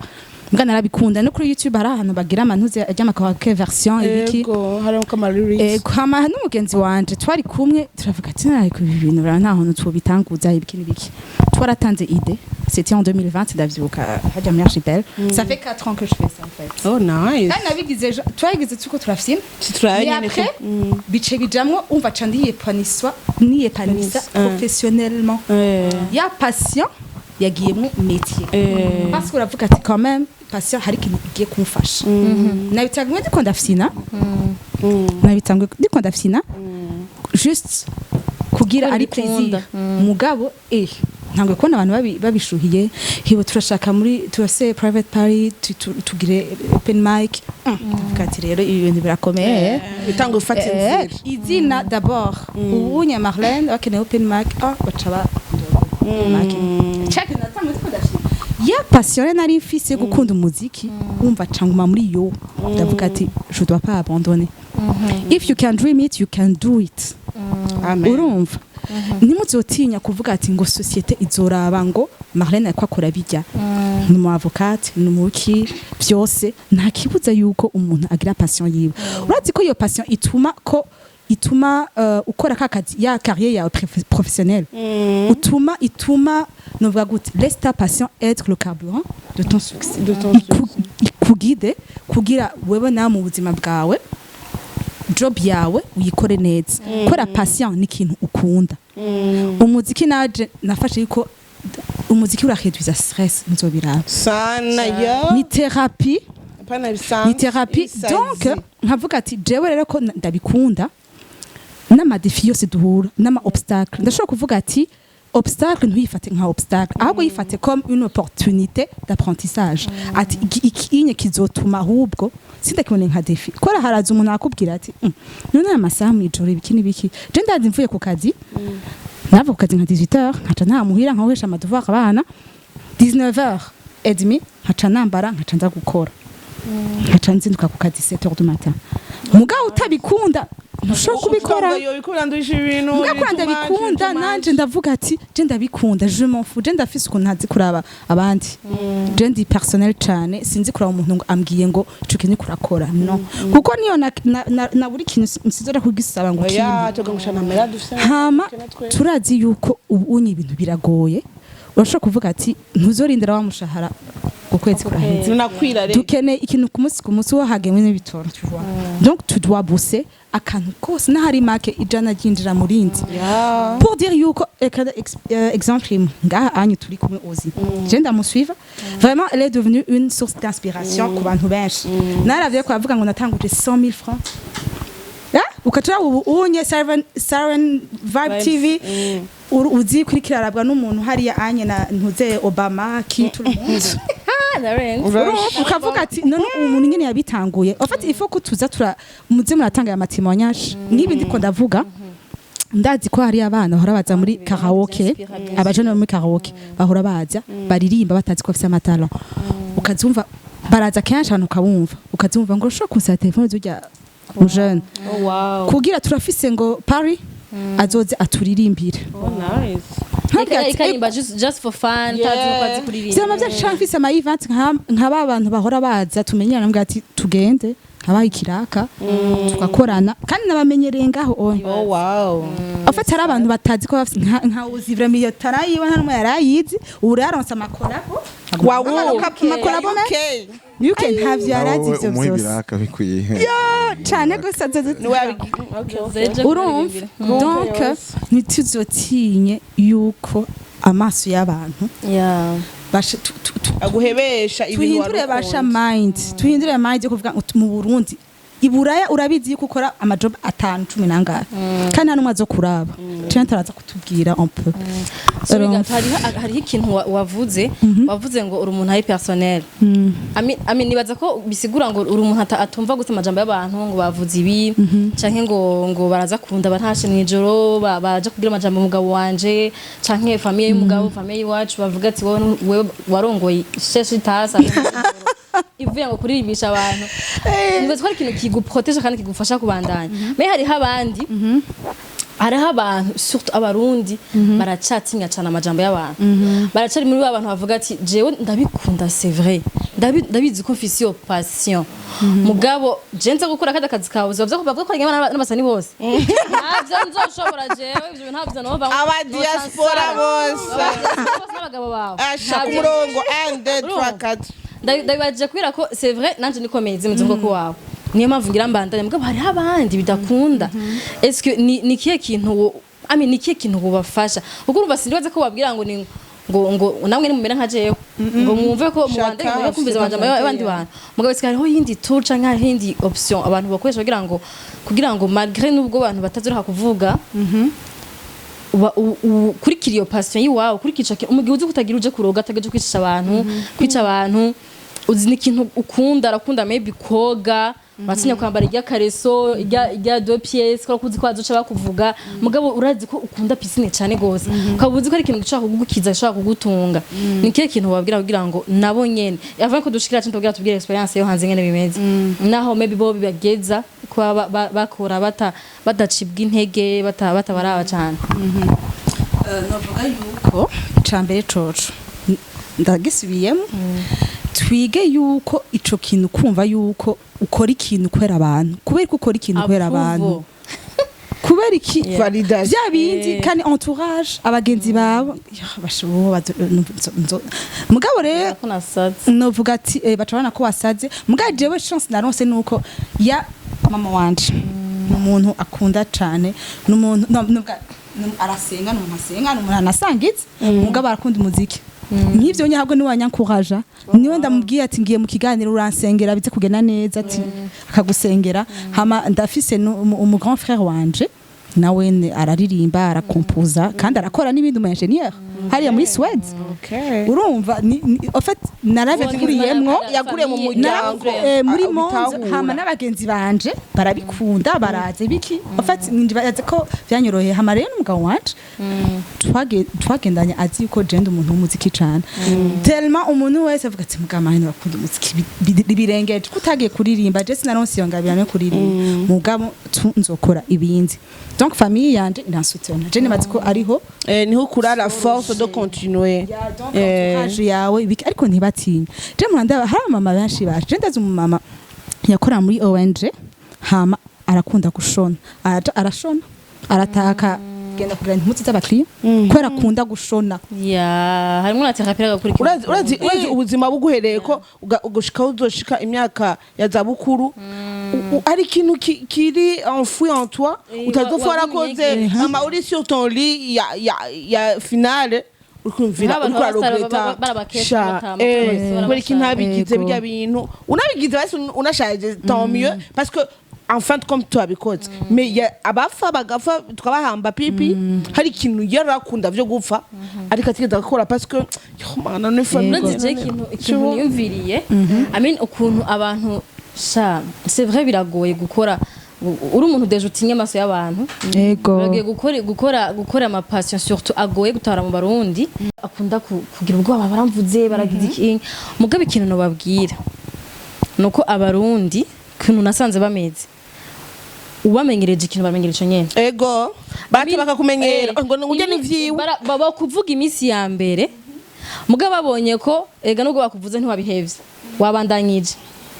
mbwa narabikunda. No kuri YouTube hari ahantu bagira amantuze ry'amakaraoke version ibiki. Ego, harimo kama lyrics. Ego, hama n'umugenzi wanje twari kumwe turavuga ati ariko ibi bintu bra nta hantu tubitanguza, ibiki n'ibiki. Twaratanze idée, c'était en 2020, ndavyibuka hajya muri Archipel. Ça fait 4 ans que je fais ça en fait. Oh, nice. Kandi nabigize twabigize turiko turafyina. Turaye Mais nyene. après bice bijamwo, umva ca ndiyepanisa, niyepanisa professionnellement. Ya passion yagiyemwo métier. Parce que uravuga ati quand même passion hari ikintu igiye kumfasha. Nabitanguye ndiko ndafyina, nabitanguye ndiko ndafyina juste kugira Kubera ari ubikunda. plaisir, mugabo ntabwo kubona abantu babishuhiye hibo turashaka muri turase private party, tugire open mic. Ndavuga ati rero ibi bintu birakomeye. Bitanga ufata inzira. Izina d'abord ubunye Marlène bakeneye open mic, baca ba open mic check. Natangwe ndiko ndashima ya passion nari mfise yo gukunda umuziki, wumva canguma muri yo, ndavuga ati je dois pas abandonner. If you can dream it, you can do it. Amen. Urumva ntimuzotinya kuvuga ati ngo société izoraba ngo Marlène ariko akora bijya, ni umu avocate, ni umuki, byose nta kibuza yuko umuntu agira passion yiwe. Urazi ko iyo passion ituma ko ituma ukora ka kazi ya carrière yawe professionnelle, utuma ituma novuga gute, laisse ta passion être le carburant de ton succès. De ton Ikuguide kugira wewe nawe mu buzima bwawe job yawe uyikore neza, kubera passion ni ikintu ukunda. Umuziki naje nafashe yuko Umuziki urareduiza stress, nzobiraba. Sana yo. Ni thérapie. Hapana, bisanzwe. Ni thérapie. Ibisazi. Donc nkavuga ati jewe rero ko ndabikunda, n'ama défis yose duhura, n'ama obstacle, ndashobora kuvuga ati obstacle ntuyifate nka obstacle, ahubwo yifate comme une opportunité d'apprentissage, ati iki inye kizotuma ahubwo sindakibone nka défi. Kora haraza umuntu akubwira ati: "None aya masaha mw'ijoro ibiki n'ibiki?" Je ndazi mvuye ku kazi, nava ku kazi nka 18h, nkaca nta muhira, nkahoresha ama devoirs abana, 19h30 nkaca nambara, nkaca nza gukora, nkaca nzinduka ku kazi 7h du matin. Mugabo utabikunda ntushobora kubikora. Yo bikunda ndusha ibintu. Mugabo kora ndabikunda, nanje ndavuga ati je ndabikunda, je m'en fous. Je ndafise ukuntu ntazi kuraba abandi, je ndi personnel cane, sinzi kuraba umuntu ngo ambwiye ngo ico kintu kurakora, no kuko niyo na buri kintu sinzora kugisaba ngo Oya. kimpe. Tugamusha namera dufise. Hama turazi yuko ubu unye ibintu biragoye, urashobora kuvuga ati ntuzorindira wa mushahara ku kwezi kuraheze. Tunakwira rero. Dukeneye ikintu ku munsi ku munsi, wahagemwe n'ibitoro, tu vois. Donc tu dois bosser akantu kose n'ahari make 100 ryinjira mu rindi. Pour dire yuko reka exemple imwe ngaha anyu turi kumwe, ozi je ndamusuiva, vraiment elle est devenue une source d'inspiration ku bantu benshi. Naravye ko avuga ngo natanguje 100 000 francs. Ukaca ubu unye Siren Vibe TV uzi kuri kirarabwa n'umuntu hariya anye na ntuze Obama qui tout le monde. Ah, narenze. Urumva, ukavuga ati none uwo muntu nyene yabitanguye. En fait, il faut ko tuza tura muze muratanga aya ma témoignages nk'ibi ndiko ndavuga. Ndazi ko hari abana bahora baza muri karaoke, abajene bo muri karaoke bahora baza baririmba batazi ko bafise ama talents, ukazumva baraza kenshi ahantu, ukabumva, ukazumva ngo ushobora kunsaba telefone zurya mu jeune Oh wow. kugira turafise ngo Paris azoze aturirimbire. Oh nice. Nkavuga ati, Ikarimba just for fun, tazi uko azi kuririmba. Vyama vyacu mfise ama event nka ba bantu bahora baza tumenyerana, mbwa ati tugende habaye ikiraka tugakorana, kandi nabamenyereye ngaho oya. Oh wow. En fait, hari abantu batazi ko bafise nka uzi vraiment iyo tarayiwe, nta n'umwe yarayizi, ubu rero yaronse ama collabo. Wow. Ama collabo UK. UK ntavyo yarazi Nawe ivyo umuha vyose. ibiraka bikwiye. Cane gose. Niwe okay, okay. Zeje Urumva, kuririmbira. donc ntituzotinye yuko amaso y'abantu basha Aguhebesha ibintu. Tuhindure basha mind, tuhindure mind yo kuvuga ngo mu Burundi, iburaya urabizi yuko ukora ama job atanu, 10 nangahe, kandi nta n'umwe azo kuraba cyane taraza kutubwira un peu. Sorry, Urumva? gato, hariho ikintu wavuze ngo uri umuntu ari personnel. I mean, nibaza ko bisigura ngo uri umuntu atumva gusa amajambo y'abantu ngo bavuze ibi canke ngo baraza kunda batashe mw'ijoro, baja kubwira amajambo umugabo wanje canke famille y'umugabo, famille y'iwacu, bavuga ati wewe warongoye sheshe itasa ivuye ngo kuririmbiisha abantu. Nibaza ko ari ikintu kiguproteje kandi kigufasha kubandanya. Mais hariho abandi, hariho abantu, surtout Abarundi, baracatinya cyane amajambo y'abantu, baracari muri ba bantu bavuga ati jewe ndabikunda, c'est vrai, ndabizi ko mfise iyo passion, mugabo je nza gukora kada kazi kawe bavuga ko bavuga ko n'abasani bose ntabyo nzoshobora, jewe ivyo bintu ntabyo nova. Aba diaspora bose. N'abagabo bawe. Asha ku Ntabyo. murongo 1 2 3 4. Ndabibajije kubera ko c'est vrai nanje nikomeye mu bwoko wawe, niyo mpamvu ngira mbandanye, mugabo hariho abandi bidakunda. Est-ce que ni kihe kintu I mean, ni kihe kintu wobafasha? Kuko urumva sindibaza ko wabwira ngo ni ngo namwe nimumera nka jewe ngo mwumve ko mubandanye Shaka, mureke kumviza amajambo y'abandi bantu. Mugabo est-ce que hariho yindi tool canke hariho yindi option abantu bakoresha kugira ngo malgré nubwo abantu batazoroha kuvuga, ukurikira iyo passion yiwawe, ukurikira ico kintu, umugihe uzi kutagira uje kuroga, atagira uje kwicisha abantu, kwica abantu, uzi ni ikintu ukunda, arakunda maybe koga, uratinya kwambara irya kareso, irya deux pièces, kubera ko uzi ko bazoca bakuvuga, mugabo urazi ko ukunda piscine cyane gose, ukaba uzi ko ari ikintu gishobora kugukiza, gishobora kugutunga. Ni kihe kintu wabwira kugira ngo nabo nyene avant ko dushikira cyo tubwira tubwire experience yo hanze ngene bimeze, naho maybe bo bibageza kuba bakora badacibwa intege, batabaraba cyane? Novuga yuko icambere coco ndagisubiyemo, twige yuko ico kintu kumva yuko ukora ikintu kubera abantu, kubera ko ukora ikintu kubera abantu, kubera iki? Validation. Bya bindi kandi entourage, abagenzi bawe ya, mugabo rero ko nasaze. Novuga ati baca babona ko wasaze. Mugabo jewe chance naronse nuko ya mama wanje ni umuntu akunda cane, ni umuntu arasenga, ni umuntu asenga, ni umuntu anasangitse, mugabo arakunda umuziki. Nk'ivyo nyahabwo ni wanyankuraja, niwe ndamubwiye ati ngiye mu kiganiro, uransengera bize kugenda neza, ati akagusengera. Hama ndafise umu grand frère wanje, nawe araririmba, arakompoza kandi arakora n'ibindi, umu ingénieur hariya muri Suède. Urumva en fait narabikuriyemwo. Yakuriye mu muryango. Muri Ah, monde ubitahura. Hama n'abagenzi banje barabikunda, baraze biki, en fait ndibaza ko vyanyoroheye. Hama rero n'umugabo wanje twagendanye azi yuko je ndi umuntu w'umuziki cane, tellement umuntu wese avuga ati mugabo mahino bakunda umuziki birengeje, ko utagiye kuririmba. Je sinaronse iyo ngabirano yo kuririmba, mugabo nzokora ibindi. Donc famille yanje iransutena, je nibaza ko ariho Niho ukura la force de continuer. Ya, donc entourage yawe ibiki, ariko ntibatinye. Je muranda hari abamama benshi baje. Je ndazi umumama yakora muri ONG, hama arakunda gushona, araja arashona, arataka genda kugura impuzu z'abakiriya kubera akunda gushona. Ya, harimo na thérapie agakurikira. Urazi ubuzima buguhereye ko ugushika aho uzoshika imyaka ya zabukuru, hari ikintu kiri enfoui en toi utazopfa warakoze. Ama uri sur ton lit ya finale, urikumvira Nk'abantu uriko b'abastar uraregreta. barabakecuru Sha, batama, kubera iki ntabigize? Yego. Birya bintu unabigize basi unashaje, tant mieux, parce que en fin de compte twabikoze. Mais ya abafa bagapfa tukabahamba pipi, hari ikintu yarakunda vyo gupfa ariko atigeze gukora parce que yo mana ni famille. Urazi je ikintu niyumviriye, I mean, ukuntu abantu sha, c'est vrai, biragoye gukora uri umuntu déjà utinya amaso y'abantu. Biragoye gukora ama passion, surtout agoye gutara mu Barundi akunda kugira ubwoba, baramvuze, baragize iki. Mugabo ikintu nobabwira nuko Abarundi kuntu nasanze bameze, ubamenyereje ikintu bamenyera ico nyene. Ego, bati bakakumenyera ngo ujye ni vyiwe. Baba kuvuga iminsi ya mbere, mugabo babonye ko ega nubwo bakuvuze ntiwabihevye, wabandanyije.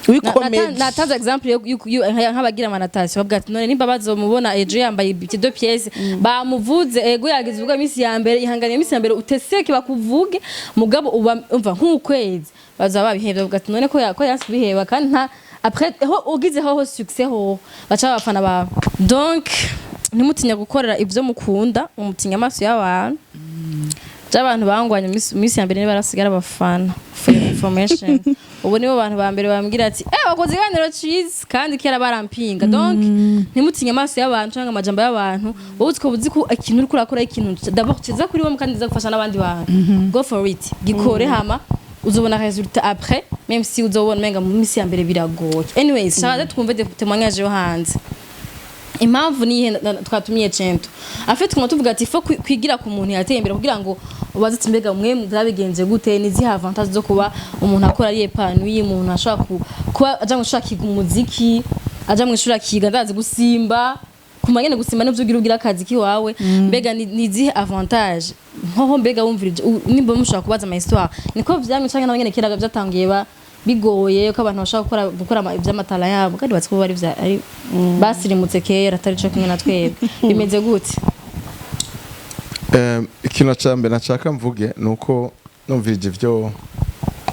Wikomeje. Natanze exemple nk'abagira ama natation, bavuga ati none nimba bazomubona ejo yambaye deux pièces, bamuvuze, ego yagize ubwo iminsi ya mbere, ihanganye iminsi ya mbere uteseke bakuvuge, mugabo uba umva nk'ukwezi bazaba babihevye, bavuga ati none ko yanse kubiheba kandi nta après ho ugize ho succès ho baca abafana bawe. Donc ntimutinya gukorera ibyo mukunda, mutinya amaso y'abantu. By'abantu bangwanye iminsi ya mbere niba barasigara abafana, for your information. Ubu nibo bantu ba mbere bambwira ati wakoze ikiganiro ciza, kandi kera barampinga. Donc ntimutinye amaso y'abantu cyangwa amajambo y'abantu. Wowe uzi ko uzi ko ikintu uriko urakora ari ikintu d'abord ciza kuri wowe kandi kiza gufasha n'abandi bantu, go for it, gikore, hama uzobona résultat après, même si uzobona umenga mu minsi ya mbere biragoye. Anyways, shaka twumve des témoignages yo hanze. Impamvu niyihe twatumiye Cento? Afe twuma tuvuga ati faut kwigira ku muntu yateye imbere kugira ngo ubaze ati mbega mwe byabigenze gute, ni zihe avantage zo kuba umuntu akora ari épanoui, umuntu ashobora kuba aja mu ishuri akiga umuziki, aja mu ishuri akiga ndazi gusimba, kumva nyene gusimba nivyo ugira akazi kiwawe. Mbega ni zihe avantage nkoho? Mbega wumvirije nimba mushobora kubaza ama histoire, niko vyamye canke nabo nyene kera vyatangiye ba bigoye ko abantu bashobora gukora ivy'amatara yabo, kandi batsi ko bari ari basirimutse kera, atari co kimwe na twebwe? Bimeze gute? Ikintu ca mbere nashaka mvuge ni uko numvirije ivyo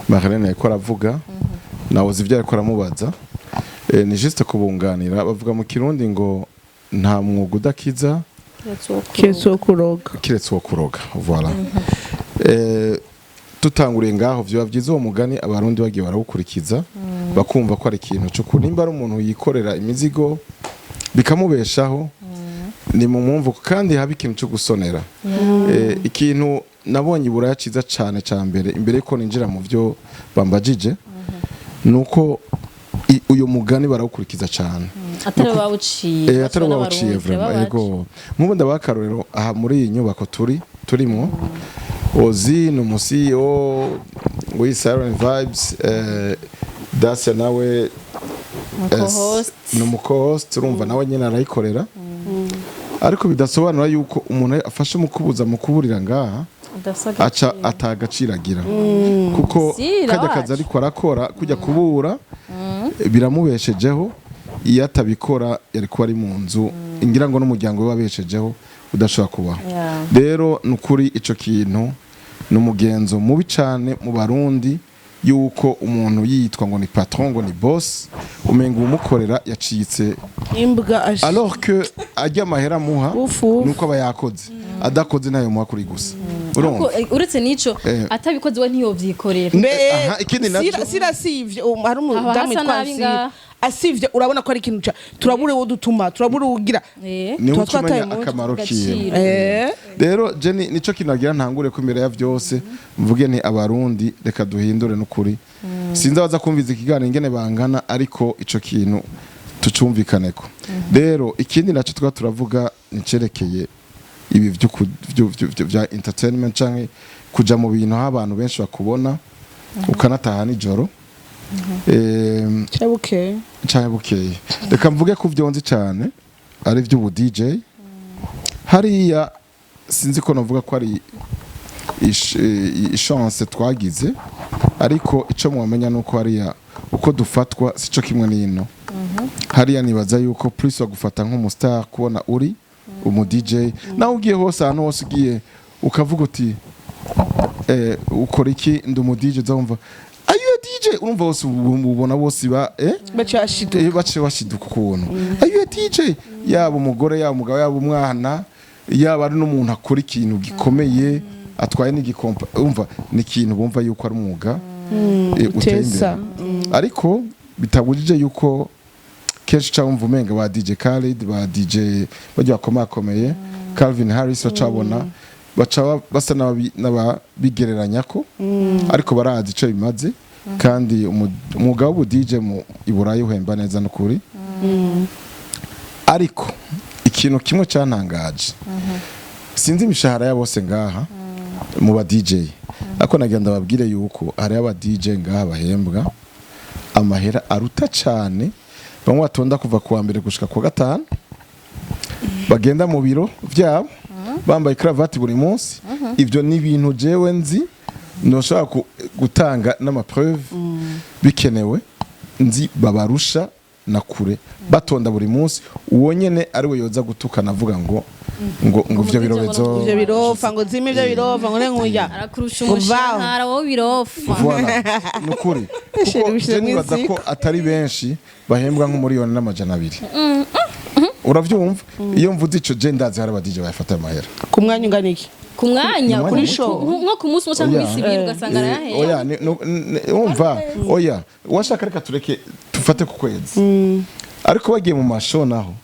Marlene yariko aravuga, nawe ivyo yariko aramubaza. Ni juste kubunganira. Bavuga mu Kirundi ngo nta mwuga udakiza Keretse wo kuroga. Kiretse uwo kuroga, voilà. Tutanguriye ngaho, vyoba vyiza uwo mugani Abarundi bagiye barawukurikiza, bakumva ko ari ikintu c'ukuri. Nimba ari umuntu yikorera imizigo bikamubeshaho, ni mu mwumvo kandi haba ikintu cyo gusonera. Ikintu nabonye i Buraya ciza cane ca mbere, imbere yuko ninjira mu vyo bambajije, nuko uyu mugani barawukurikiza cane. Atari bawuciye. Atari bawuciye vraiment. Ego, nk'ubu ndabaha akarorero aha muri iyi nyubako turimwo. Ozi ni umu CEO w'iyi Siren Vibes, Dacia nawe Co-host. ni umu co-host, urumva nawe nyine arayikorera, ariko bidasobanura yuko umuntu afashe umukubuza mu kuburira ngaha aca atagaciro agira, kuko Si, kajya kazi irawacu. ariko arakora kujya kubura biramubeshejeho. Iyo atabikora yari kuba ari mu nzu, ngira ngo n'umuryango we wabeshejeho udashobora kubaho. Rero ni ukuri ico kintu ni umugenzo mubi cane mu Barundi, yuko umuntu yitwa ngo ni patron, ngo ni boss, umenga uwumukorera yacitse Imbwa alors que ajya amahera amuha Ufu, ufu. nuko aba yakoze, adakoze ntayo muha kuri gusa. Urumva? Ariko, uretse n'ico, atabikoze we ntiyovyikorera. Mbe Aha, ikindi naco- Sira sivye hari Haba umudamu hasa witwa nabi Asira. ngaha. Asivye, urabona ko ari ikintu turabure uwo dutuma, turabure uwugira. Niwe Tuba uca umenya twataye umutwe. akamaro kiwe. Agaciro. Rero Jenny, nico kintu nagira ntangure ko imbere ya vyose mvuge nti abarundi reka duhindure n'ukuri. Sinzi abaza kumviza ikiganiro ingene bangana, ariko ico kintu tucumvikaneko. Rero ikindi naco twa turavuga nicerekeye ibi vya entertainment canke kuja mu bintu aho abantu benshi bakubona ukanataha nijoro. Cyabuke. Canke bukeye. Reka mvuge ku vyo nzi cane ari vy'ubu DJ. Hariya sinzi ko navuga ko ari chance twagize, ariko ico mwamenya nuko hariya uko dufatwa sico kimwe n'ino. Hariya nibaza yuko plus bagufata nk'umustar kubona uri umu DJ. Nawe ugiye hose, ahantu hose ugiye ukavuga uti ukora iki? Ndi umu DJ. Uzumva "Are you a DJ?" Urumva bose ubona bose ba Bacashida. Bace bashiduka ukuntu "Are you a DJ?" Yaba umugore, yaba umugabo, yaba umwana, yaba ari n'umuntu akora ikintu gikomeye, atwaye n'igikompa, umva ni ikintu bumva yuko ari umwuga uteye imbere. Uteza. Ariko bitabujije yuko kenshi uca wumva umenga ba DJ Khaled, ba DJ bajya bakomakomeye, Calvin Harris, bacabona baca basa n'ababigereranya ko, ariko barazi ico bimaze. Kandi umwuga w'ubu DJ mu i Burayi uhemba neza n'ukuri. Ariko ikintu kimwe cyantangaje, sinzi imishahara ya bose ngaha mu ba DJ, ariko nagira ndababwire yuko hari aba DJ ngaha bahembwa amahera aruta cyane bamwe batonda kuva kuwa mbere gushika kuwa gatanu, bagenda mu biro byabo bambaye karavati buri munsi. Ibyo ni ibintu jewe nzi, ntushobora gutanga n'amapreuve bikenewe. Nzi babarusha na kure batonda buri munsi. Uwo nyene ari we yoza gutukana avuga ngo ivyo birobezo. Ivyo birofa, ngo zime ivyo birofa, ngo nenkuya. Arakurusha Ngo vaho. umushahara wowe birofa. Voilà, nukuri. Sheri, Kuko ubishire je nibaza mw'iziko. ko atari benshi bahembwa nk'umuriyoni n'amajana 2. Uravyumva, iyo mvuze ico, je ndazi hari aba DJ bayafata ayo mahera. Ku mwanya ungana iki? Ku mwanya. Umwanya Kuri muto. show. Nko ku munsi umwe cyangwa Oya. iminsi 2, ugasanga arayahera. Oya, umva, oya, washaka reka tureke tufate ku kwezi. Ariko bagiye mu mashow naho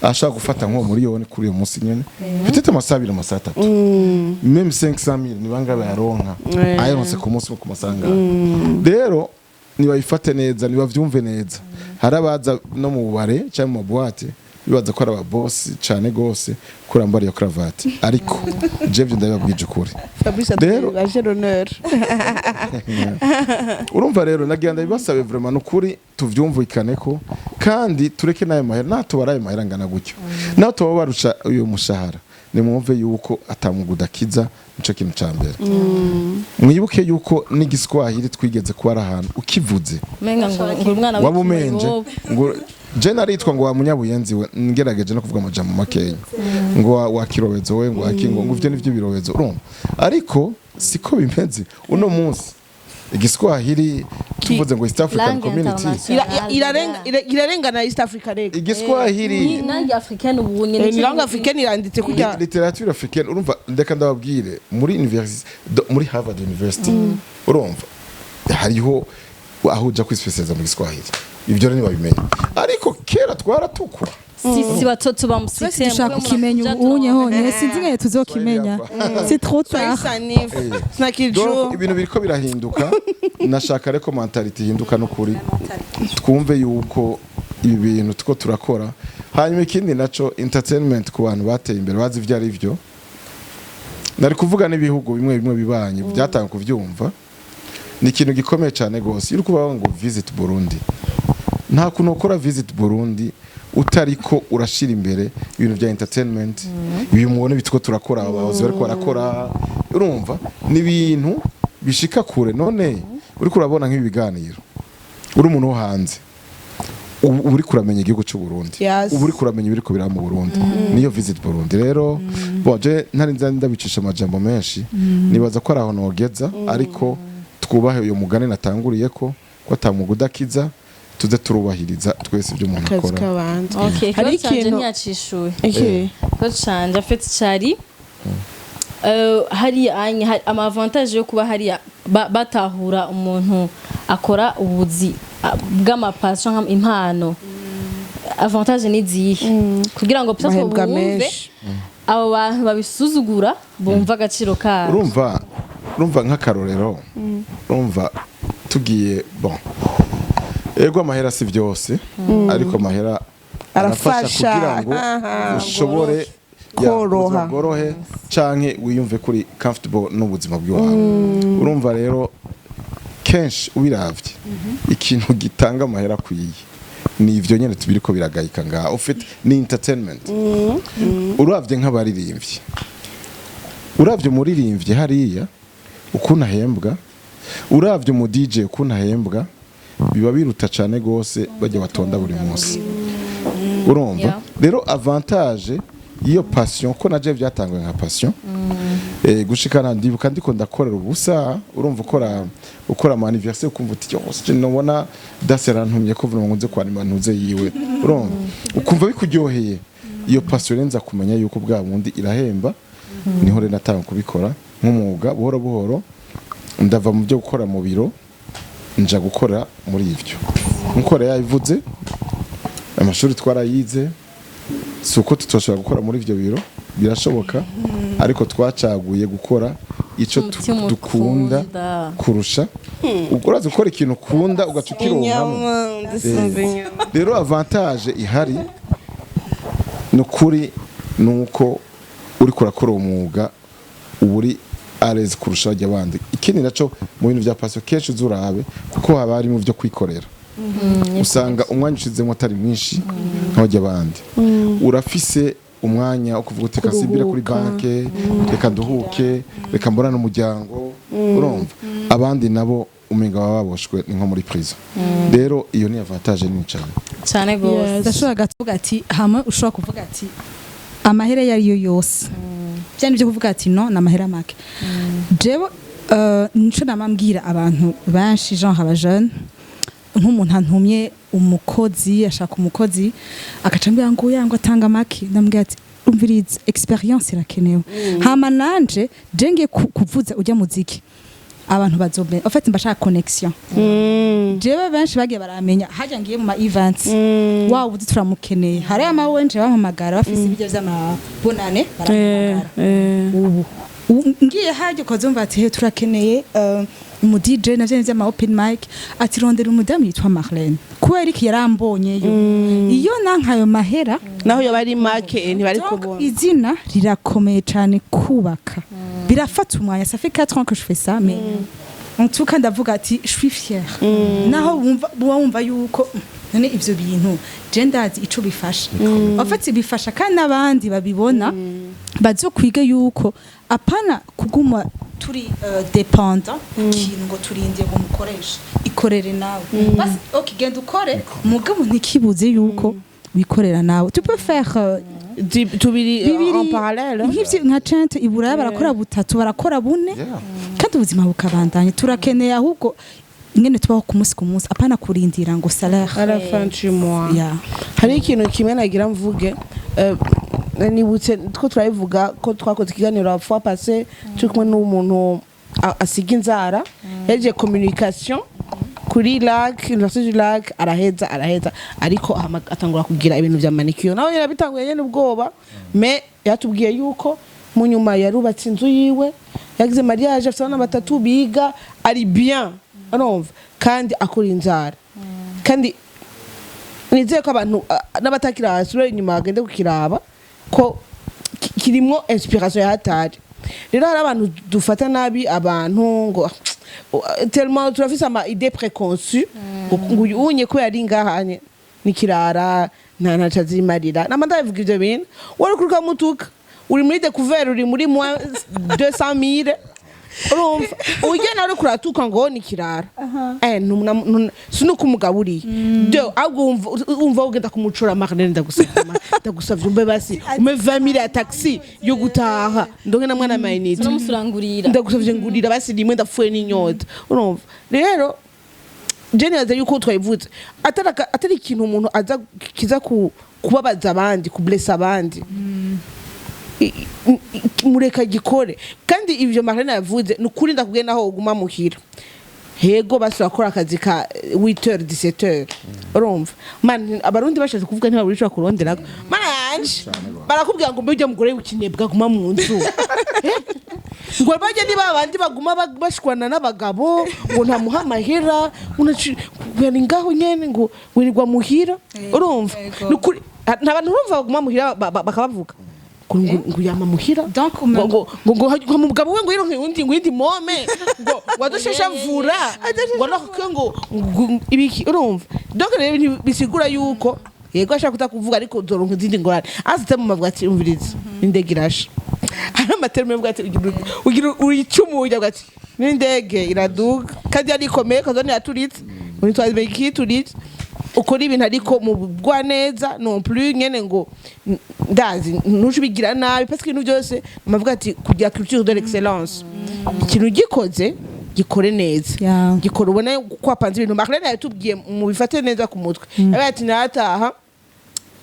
ashaka gufata nko miliyoni kuri uyu munsi nyene, peut-être amasaha 2, amasaha 3, même 500 000, ni bangahe bayaronka? Ayaronse ku munsi umwe ku masaha angahe? Rero nibayifate neza, nibavyumve neza. Hari abaza no mu bubare cyangwa mu maboîte bibaza ko ari ababosi cane gose kurambara iyo cravate, ariko je vyo ndabibabwije ukuri. Fabrice aje l'honneur. Urumva rero nagira ndabibasabe vraiment nukuri tuvyumvikane ko, kandi tureke n'ayo mahera. Natubara ayo mahera angana gutyo, naho tuba barusha uyu mushahara, nimwumve yuko atamugudakiza. Nico kintu ca mbere. Mwibuke yuko n'igiswahili twigeze kuba ari ahantu ukivuze Menga ngo umwana waba umenje ngo je naritwa ngo wa munyabuyenzi we, ngerageje no kuvuga amajambo makenya ngo wa kirobezo we, ngo waki, ngo ivyo nivyo birobezo, urumva. Ariko siko bimeze uno munsi. Igiswahili tuvuze ngo East African Langue Community. internationale. Irarengana East Africa rega. Igiswahili. Nange africaine ubu nyene. Ni langue africaine iranditse kujya. Littérature africaine, urumva. Ndeka ndababwire, muri university, muri Harvard University, urumva hariho aho uja kwispecializa mu Giswahili. Ibyo rero ntibabimenya, ariko kera twaratukwa. Sisi watoto ba Twese msite. dushaka kukimenya ubu unye honyine, sinzi ngene tuzokimenya, c'est trop tard. Sanifu sinakiju. Donc ibintu biriko birahinduka. Nashaka reko mentalité ihinduka n'ukuri, twumve yuko ibi bintu tuko turakora. Hanyuma ikindi naco, entertainment ku bantu bateye imbere bazi ivyo ari byo, nari kuvuga n'ibihugu bimwe bimwe bibanye byatanga kuvyumva, ni ikintu gikomeye cyane gose. Iyo uri kubaho ngo "Visit Burundi", nta kuntu ukora "Visit Burundi" utariko urashira imbere ibintu bya entertainment. Ibi mubona bitwo turakora, abahozi bariko barakora, urumva ni ibintu bishika kure. None uriko urabona nk'ibi biganiro, uri umuntu wo hanze, ubu uri kuramenya igihugu cy'u Burundi. Ubu uri kuramenya ibiriko biraba mu Burundi, niyo "Visit Burundi". Rero bon, je ntari nza ndabicisha amajambo menshi, nibaza ko ari aho nogeza. Ariko twubahe uyu mugani natanguriye ko atamugudakiza, tuze turubahiriza twese ibyo umuntu Akazi akora. k'abandi. Okay, Hari ikibazo canje ikintu ntiyacishuye. Iki? Ikibazo canje afite cari Hariya anye hari ama avantage yo kuba hariya batahura umuntu akora ubuzi bw'ama passion, impano, avantage ni zihe kugira ngo peut-être Bahembwa bumve menshi. Abo bantu babisuzugura bumva agaciro kabo. Urumva nk'akarorero, urumva tugiye, bon, ego, amahera si byose, ariko amahera arafasha Arafasha. kugira ngo ushobore ya, Koroha. ubuzima bworohe canke wiyumve kuri comfortable n'ubuzima bw'iwawe. Urumva rero kenshi ubiravye, ikintu gitanga amahera akwiye ni ivyo nyene tubiriko biragayika ngaha, ufite ni entertainment. Uravye nk'abaririmbyi, uravye umuririmbyi hariya ukuntu ahembwa, uravye umu DJ ukuntu ahembwa, biba biruta cane gose bajya batonda buri munsi, urumva? Rero avantage y'iyo passion, ko naje byatanguye nka passion, gushikana ndibuka ndiko ndakorera ubusa. Urumva ukora ama anniversaire, ukumva uti: "Yo, sije nobona dase yarantumye ko vuba ngo nze kwanima ntuze yiwe." Urumva ukumva bikuryoheye. Iyo passion rero nza kumenya yuko bwa bundi irahemba, niho rero natanga kubikora nk'umwuga. Buhoro buhoro ndava mu byo gukora mu biro, nja gukora muri ivyo. Nkuko rero yabivuze, amashuri twarayize, si uko tutoshobora gukora muri ivyo biro, birashoboka, ariko twacaguye gukora ico Umutima dukunda ukunda. kurusha. Ubwo urazi gukora ikintu ukunda ugaca ukironkamo. Inyama ndisumva inyama. Rero avantage ihari ni ukuri, ni uko uriko urakora uwo mwuga uba uri à l'aise kurusha bajya bandi. Ikindi naco, mu bintu vya passion kenshi uzurabe, kuko haba harimo byo kwikorera, usanga umwanya ushizemo atari mwinshi nk'abajya abandi. Urafise umwanya wo kuvuga uti: "Reka nsimbire kuri banke, reka nduhuke, reka mbonane n'umuryango." Urumva abandi nabo umenga baba baboshwe, ni nko muri prison. Rero iyo ni avantage nini cyane. Cyane gose. Ndashobora kuvuga ati hamwe ushobora kuvuga ati amahera iyo ariyo yose, byari byo kuvuga ati no ni amahera make. Jewe nico namambwira abantu benshi, genre aba jeune, nk'umuntu antumye umukozi, ashaka umukozi, agaca ambwira ngo yango atanga make, ndamubwira ati: "Umviriza, experience irakenewe." Hama nanje je ngiye kuvuza ujya muziki, abantu bazomenya. En fait mbashaka connexion. Jewe benshi bagiye baramenya hajya ngiye mu ma events, wow, ubu turamukeneye. Hari ama ONG bampamagara bafise ibijya vy'amabonane, barampamagara. Ubu ngiye hajya ukazumva ati: "He, turakeneye umu DJ navyo vy'ama open mic." Ati: "Rondera umudamu yitwa Marlene." Kubera iki? Yarambonyeyo. Iyo nankayo mahera, naho yoba ari make, ntibari Donc, kubona. Izina rirakomeye cyane kubaka, birafata umwanya. Ça fait 4 ans que je fais ça, mais en tout cas ndavuga ati je suis fière, naho wumva buba wumva yuko none ivyo bintu je ndazi ico bifasha. En fait bifasha kandi n'abandi babibona bazokwige yuko apana kuguma turi dépendant ikintu ngo turindiye ngo mukoreshe. Ikorere nawe basi. Ok, genda ukore, mugabo ntikibuze yuko wikorera nawe. Tu peux faire tubiri bibiri en parallèle. Nk'ivyo nka cente i Buraya barakora butatu, barakora bune, kandi ubuzima bukabandanya. Turakeneye ahubwo ingene tubaho ku munsi ku munsi, apana kurindira ngo salaire. À la fin du mois. Yeah. Hari ikintu kimwe nagira mvuge, nibutse ko turabivuga ko twakoze ikiganiro la fois passée turi kumwe n'umuntu asiga inzara, yaje communication kuri Lac, Université du Lac, araheza, ariko atangura kugira ibintu vya manicure. Nawe nyene yabitanguye nyene ubwoba, mais yatubwiye yuko mu nyuma yarubatse inzu yiwe, yagize mariage, afite abana batatu biga, ari bien, urumva, kandi akora inzara. Kandi nizeye ko abantu n'abatakira basubira inyuma bagende kukiraba ko kirimwo inspiration ya hatari. Rero hari abantu dufata nabi abantu ngo tellement turafise ama idées préconçues, ngo uyu unye ko yari ngahanye nikirara nta ntaca azimarira. Nama ndabivuga ivyo bintu, wari kuruka mutuka uri muri découvert, uri muri moins 200 mille, urumva ugena uri kuratuka ngo ni kirara, sinuko umugaburiye de, ahubwo wumva ugenda kumucura: "Marlene, ndagusavye, ndagusavye umbe basi umpe 20 mille ya taxi yo gutaha, ndonke na mwana mayinite." Unamusurangurira. "Ndagusavye ngurira basi rimwe, ndapfuye n'inyota." Urumva rero je nibaza yuko twabivuze atari ikintu umuntu aza kiza kubabaza abandi, kublessa abandi. Mureka gikore. Kandi ivyo Marlene yavuze ni ukuri, ndakubwiye, naho uguma muhira, hego, basi bakora akazi ka 8h 17h, urumva man, Abarundi bashatse kuvuga ntibabura ico bakuronderako. Mana yanje, barakubwira ngo mbega mugore w'ikinebwa aguma mu nzu, ngo bajya niba abandi baguma bashwana n'abagabo, ngo ntamuha amahera, ngo ngo ni ngaho nyene, ngo wirirwa muhira, urumva. Ego. Nukuri nta bantu urumva baguma muhira bakabavuga ngo yama muhira, Donc, ngo mugabo we ngo yironke undi, ngo yindi mome, ngo wadushesha mvura, ngo no ngo ibiki, urumva. Donc rero ibintu bisigura yuko yego ashaka kutakuvuga, ariko uzoronka izindi ngorane azite mu mavuga ati umviriza, indege irasha. Hari ama termes avuga ati ugira uricumuye, avuga ati n'indege iraduga kandi yari ikomeye kazone yaturitse, ngo ntitwazi ikituritse. Ukora ibintu ariko mu bwa neza, non plus nyene ngo ndazi ntuce ubigira nabi, parce que ibintu byose amavuga ati kugira culture de l'excellence, ikintu gikoze gikore neza, gikora ubone ko wapanze ibintu. Marlene yatubwiye mu bifate neza ku mutwe, yabaye ati nataha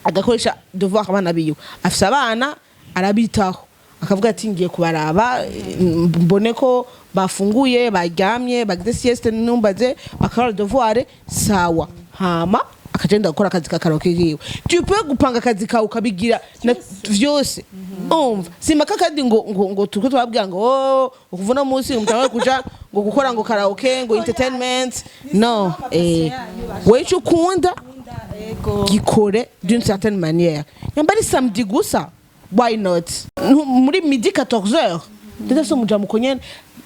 agakoresha devoir abana biwe, afise abana arabitaho, akavuga ati ngiye kubaraba, mbone ko bafunguye, baryamye, bagize sieste, numbaze bakora devoir, sawa, hama akagenda gukora akazi ka karaoke kiwe. Tu peux gupanga akazi kawe ukabigira na vyose, umva, simaka kandi ngo turiko twabwira ngo oh, ukuvuna munsi mutangwe kuja ngo gukora ngo karaoke, ngo entertainment, no. Wewe ico ukunda gikore d'une certaine manière. Nyamba ari samedi gusa, why not? Muri midi 14 heures ndetse so muja muko nyene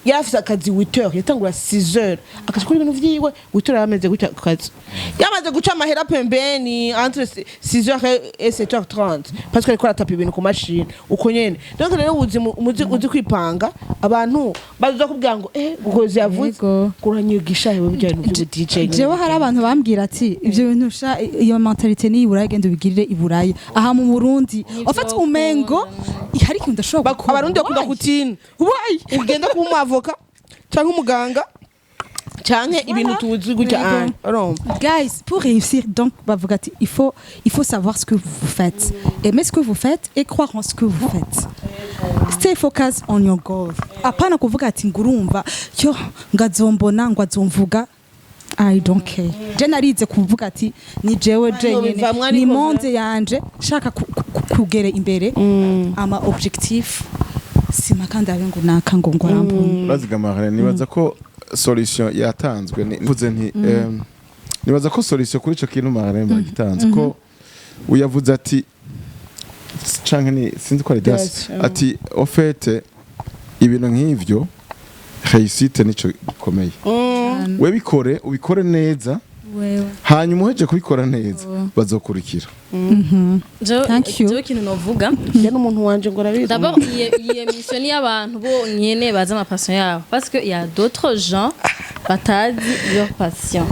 yari afise akazi 8 heures, yatangura 6 heures akakora ibintu vyiwe, 8 heures yamaze guca ku kazi, yamaze guca amahera pembeni entre 6 heures et 7h30, parce que ariko aratapa ibintu ku mashini uko nyene. Donc rero ubuzima uzi kwipanga, abantu baza kubwira ngo ukoze yavuze kuranyigisha hewe bijyanye n'ubu DJ. Jewe hari abantu bambwira ati ibyo bintu sha, iyo mentalité ni iburaya, genda ubigirire i Buraya, aha mu Burundi en fait umengo hari ikintu udashobora gukora. Abarundi bakunda Why? kutina. Why? Ugenda kuba umwavoka cyangwa umuganga canke ibintu tuzi gutya. Yego. Ah, urumva. Guys, pour réussir, donc, bavuga ati, il faut savoir ce que vous faites. Aimer ce que vous faites et croire en ce que vous faites. Stay focused on your goal. Apana kuvuga ati ngurumva, yo ngazombona, ngo azomvuga. I don't care. Je narize kuvuga ati ni jewe jenyene, bivamwo ni ariko monde yanje, shaka kugera imbere ama objectif, sima kandi abe ngo naka ngo arambone. Uraziga nibaza ko solution yatanzwe mvuze nti nibaza ko solution kuri ico kintu Marlene bagitanze ko uyavuze ati canke ni sinzi ko ari das. Yes, Ati au fait ibintu nk'ivyo, réussite nico gikomeye, we bikore, ubikore neza, Wewe. hanyuma uheje kubikora neza bazokurikira. Thank you. Jewe ikintu novuga, Njye n'umuntu wanje ngo arabizi. D'abord, iyi émission ni y'abantu bonyene bazi ama passion yabo, parce que il y a d'autres gens batazi leur passion.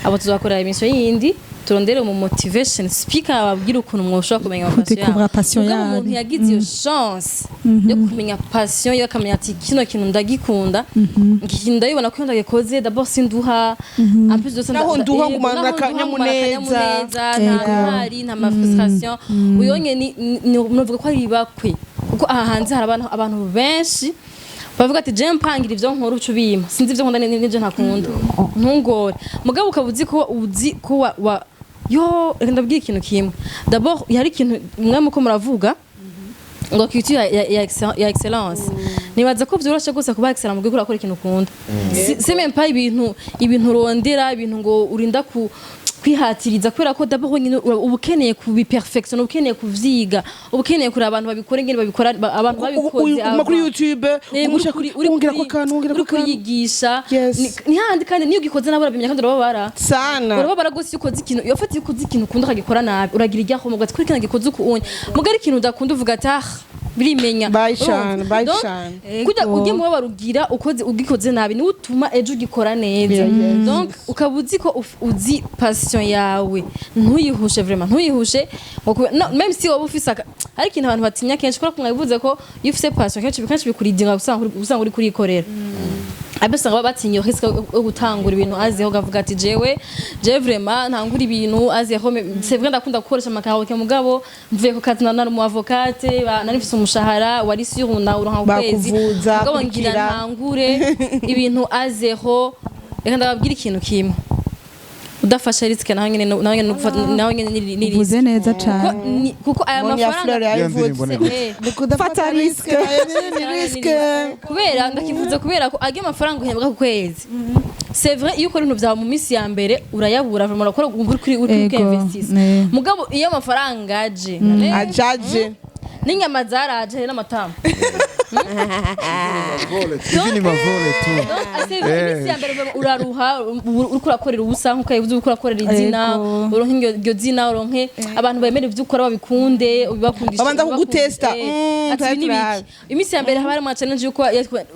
Abo tuzakorera émission yindi, turondere mu motivation speaker ababwira ukuntu mwoshobora kumenya ama passion Kudécouvrir passion Mugabo yanyu. umuntu yagize iyo chance yo kumenya passion yo akamenya ati kino kintu ndagikunda, iki kintu ndabibona ko iyo ndagikoze d'abord sinduha, en plus de ça Naho nduha ngumana naho nduha ngumana akanyamuneza. akanyamuneza, nta ntari nta ma frustration. Uyonye ni novuga ko ari ibakwe, kuko aha hanze hari abantu benshi bavuga ati je mpangira ivyo nkora uca ubimpa, sinzi ivyo nkunda n'ivyo ntakunda, ntungore. Mugabo ukaba uzi ko wa yo, reka ndabwira ikintu kimwe. D'abord hari ikintu mwe muko muravuga ngo culture ya excellence. Nibaza ko vyoroshe gose kuba excellent mu gihe urakora ikintu ukunda. C'est même pas ibintu urondera, ibintu ngo urinda ku kwihatiriza, kubera ko d'abord nyine uba ukeneye kubiperfectionner, uba ukeneye kuvyiga, uba ukeneye kureba abantu babikora ingene babikora, abantu babikoze Uguma kuri avant. YouTube, Uri wongera ko akantu, wongera ko uri akantu. kuriyigisha. Yes. Ni handi kandi niyo ugikoze nawe urabimenya kandi urababara. Sana. Urababara gose iyo ukoze ikintu, iyo ufatiye ukoze ikintu ukunda ukagikora nabi, uragira iryaho ugati kuri kino gikoze uku unye. Mugari ikintu udakunda uvuga ati ah, birimenya. Bye shana, Urumva? bye Donc, shana. kujya ujye mubabaro ugira ukoze ugikoze nabi niwe utuma ejo ugikora neza. Donc ukaba uzi ko uzi passion yawe, ntuyihushe, vraiment ntuyihushe ngo no, même si wowe ufise hari ikintu abantu batinya kenshi, kubera ko mwabivuze ko iyo ufise passion kenshi kenshi bikuridinga, usanga uri kurikorera. Abe usanga baba batinya risque yo gutangura ibintu aziho, ukavuga ati jewe vraiment ntangura ibintu aziho. C'est vrai, ndakunda gukoresha amakaraoke, mugabo mvuye ku kazi, nari umu avocate, nari mfise umushahara wari sûr, na uronka ku kwezi. Bakuvuza, Mugabo ngira kurikira. ntangure ibintu azeho. Reka ndababwira ikintu kimwe: udafashe risque, naho nyene naho nyene ni Uvuze risque. neza cane. Kuko aya Monia mafaranga Fleur Iyo yabivuze. ndirimbo ni gute? Kudafata risque nayo ni risque. Kubera ndakivuze, kubera ko ajya amafaranga uhembwa ku kwezi, c'est vrai, iyo ukora ibintu byawe mu minsi ya mbere urayabura, vraiment urakora uri kuri kwinvestisa. Mugabo iyo amafaranga aje Ajaje. N'inyama zaraje n'amatama. Ivi ni mavole tu. C'est vrai, iminsi ya mbere vraiment uraruha, uriko urakorera ubusa, nkuko yabivuze, uriko urakorera izina, uronke iryo zina, uronke abantu bemera ivyo ukora, babikunde, ubibakundisha. Babanza kugutesta. Ati ibi ni Turabe. biki? Iminsi ya mbere haba harimo challenge yuko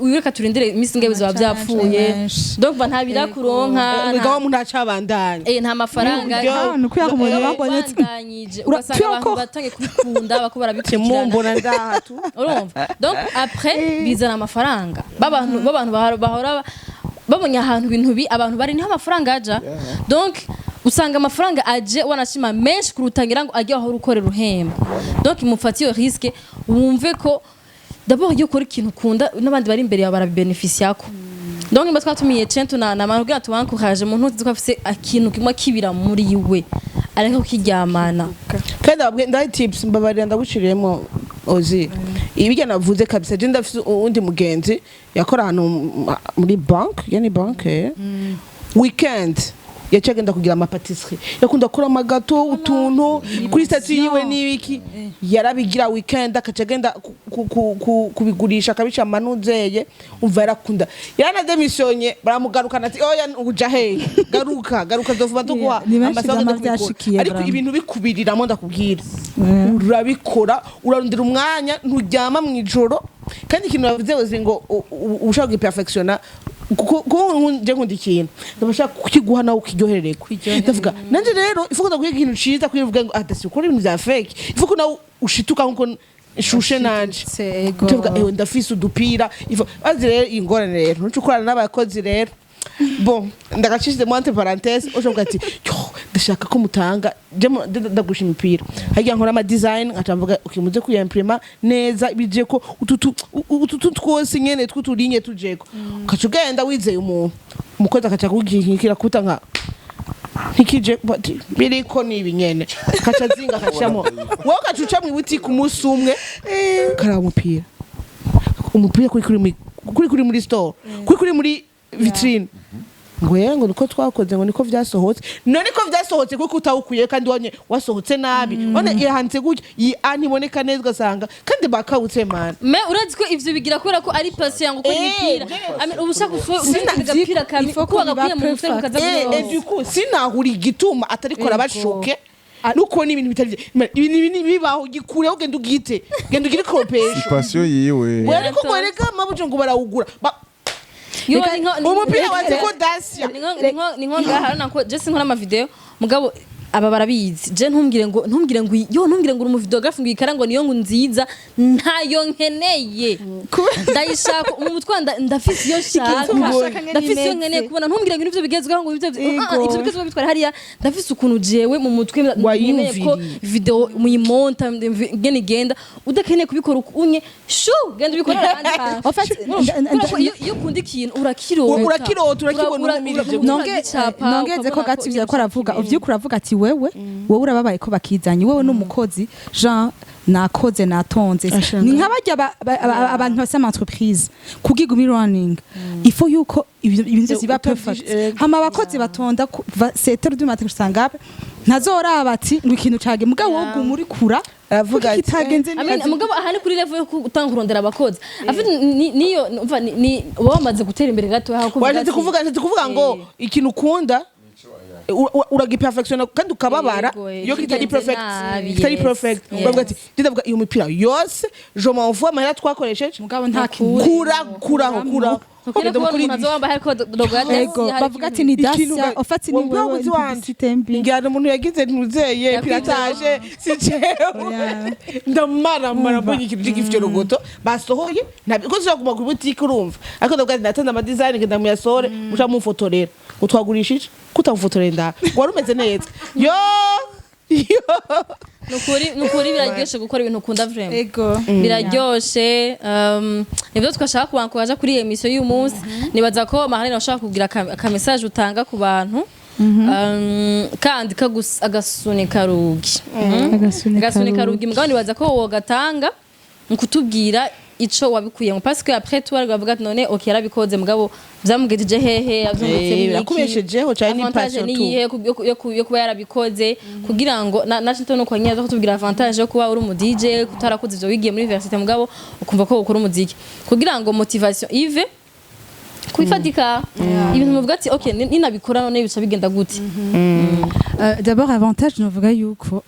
reka turindire iminsi ingahe bizoba byapfuye. Menshi. Donc nta birakuronka. Mugabo umuntu acabandanya. Nta mafaranga. Ah, ni ukwiha umuntu bambonye ati, Bandanyije, ugasanga abantu tuyakora. batangiye kubikunda, bako barabikurikirana. Mumbona ndaha tu. Urumva, donc après bizana amafaranga, babantu bahora babonye ahantu ibintu bi abantu bari, niho amafaranga aja. Donc usanga amafaranga aje wanashima menshi kuruta ngira ngo ajye aho ukorera uhemba. Donc mufate iyo risque, wumve ko d'abord iyo ukora ikintu ukunda, n'abandi bari imbere yawe barabibenefisiyako. Donc nimba twatumiye Cento na Manu kugira tubankuhaje, umuntu uzi ko afise ikintu kimwe kibira muri we, areka kukiryamana. Kandi ndababwiye, ndaha tips, mbabarira ndaguciriyemo ozi ibijya navuze kabisa. Je ndafise uwundi mugenzi yakora ahantu muri bank, yani bank, weekend yaciye agenda kugira amapatisserie, yakunda gukora amagâteau, utuntu kuri statut yiwe n'ibiki, yarabigira weekend, akaca agenda kubigurisha, akabica amanuzeye. Umva, yarakunda, yaranademisiyonye, baramugarukana ati: "Oya, uja hehe? Garuka, garuka, zovuba tuguha Ni benshi amasaha vyama ugenda kubikora." vyashikiye, Ariko vraiment. ibintu bikubiriramo, ndakubwira, urabikora, urarondera umwanya, nturyama mu ijoro. Kandi ikintu bavuze uzi ngo ushaka kugiperfectiona, kuko nje nkunda ikintu, ndabashaka kukiguha nawe ukiryoherereko. Ndavuga nanje rero ifuko ndaguha ikintu ciza, kugira ngo ah dasi ukora ibintu vya fake, ifuko nawe ushituka nkuko nshushe nanje. Ego. Tuvuga ewe ndafise udupira ifo azi. Rero ingorane rero ntuce ukorana n'abakozi rero. Bon, ndagacishije mu entre parenthèse, ushobora ati: "Yo, ndashaka ko mutanga je ndagusha imipira harya nkora ama design," nkaca mvuga: "Okay, muze kuyimprima neza, bijeko ututu ututu twose nyene tw'uturinye tujeko." Ukaca ugenda wizeye umuntu, umukozi akaca kugihinkira kuta nka ntikije bati biriko ni ibi nyene, akaca azinga akacamo, wowe ukaca uca mw'ibutike umunsi umwe, karaba umupira kuri muri store, kuri muri vitrine, ngo ye ngo niko twakoze, ngo niko vyasohotse. None ko vyasohotse kuko utawukuye, kandi wanye wasohotse nabi, none irahanditse gutya, iyi a ntiboneka neza, ugasanga kandi bakawutse man. Me urazi ko ivyo bigira kubera ko ari passion yangu gukora imipira. I mean, uba ushaka agapira kami Il faut ko ko biba wagakuye mu mutwe perfect. ukaza Et du coup sinahura igituma atarikora bashoke nuko ni ibintu bitari ibintu bibaho. Gikureho, genda ugite, genda ugire koropesho. Passion yiwe. We ariko ngo rega mabuja ngo barawugura. Yo, Umupira wazi ko dasya. Ni nko ngaha urabona ko je sinkora ama video, mugabo aba barabizi. Je ntumbwire ngo yo, ntumbwire ngo uri umuvideographe, ngo ikara ngo niyo ngo nziza, ntayo nkeneye, ndayishaka mu mutwe, ndafise iyo nshaka, ushaka ngene ndafise iyo imeze. nkeneye kubona. Ntumbwire ngo ivyo bigezweho, ngo ivyo Ego. ivyo bigezweho bitwara hariya. Ndafise ukuntu jewe mu mutwe nkeneye ko Wayumviriye. video muyimonta ngene igenda. Udakeneye kubikora unye shu, genda ubikorera ahandi hantu. En fait, Kubera ko iyo ukunda ikintu urakirota. Urakirota, urakibona, urumirije. uragicapa, Nongeze ko ukabona gato ivyo ko aravuga, ibintu uvyuka uravuga ati: Wewe urababaye ko bakizanye, wewe n'umukozi Jean nakoze natonze." Ni nk'abarya abantu bafise ama entreprise, kugira igume running il faut yuko ibintu byose biba perfect. Hama abakozi batonda kuva 7h du matin usanga ntazoraba ati ngo ikintu cage, mugabo wowe guma uri kura Aravuga kuko ati, kitagenze I mean, neza. mugabo aha ni kuri level yo gutanga kurondera abakozi afite niyo umva ni uba wamaze gutera imbere gato aho kuvuga Washatse kuvuga, nshatse kuvuga ngo ikintu ukunda uragiperfectiona kandi ukababara Yego, iyo kitari kigenze perfect, nabi, kitari yes, perfect. yes. Uravuga ati ndavuga iyo mipira yose je m'en fous amahera twakoresheje. Mugabo nta kintu. Kura, kuraho, kuraho. Ntukwiye kubona umuntu aza wambaye ariko logo ya Ego, Dacia. Bavuga ati ni Dacia, ofati ni wewe wewe, wanje mbi. Ngira umuntu yagize ntuzeye Yakwinjiye. piratage, si jewe. Oya. Ndamaramara mbonye ikintu c'igifyorogoto basohoye, ntabwo sinaguma ku butike, urumva, ariko ndavuga ati natanze ama design, ngenda muyasohore, muca mumfotorera ngo twagurishije, kutamufotorera nda wari umeze neza, yo yo. Nukuri biraryoshe gukora ibintu ukunda, vraiment. Ego. Biraryoshe. Nibyo twashaka kubankubaja kuri iyi émission y'uyu munsi. Nibaza ko Marlene ashaka kugira aka message utanga ku bantu, kandi agasunika rugi. Agasunika. Agasunika rugi. Mugabo nibaza ko wogatanga mu kutubwira ico wabikuyemo, parce que après tout bari bavuga ati: "None ok, yarabikoze, mugabo vyamugejeje hehe? Yavyungutse mwiki?" Birakubeshejeho cyane, ni Avantage passion ni tu. iyihe yo kuba yarabikoze, kugira ngo na Chinto nuko nyaza kutubwira avantage yo kuba uri umu DJ, kutarakoze ivyo wigiye muri université, mugabo ukumva ko ukora umuziki, kugira ngo motivation ive kubifatika ibintu muvuga ati: "Ok, ninabikora none bica bigenda gute?" D'abord avantage novuga yuko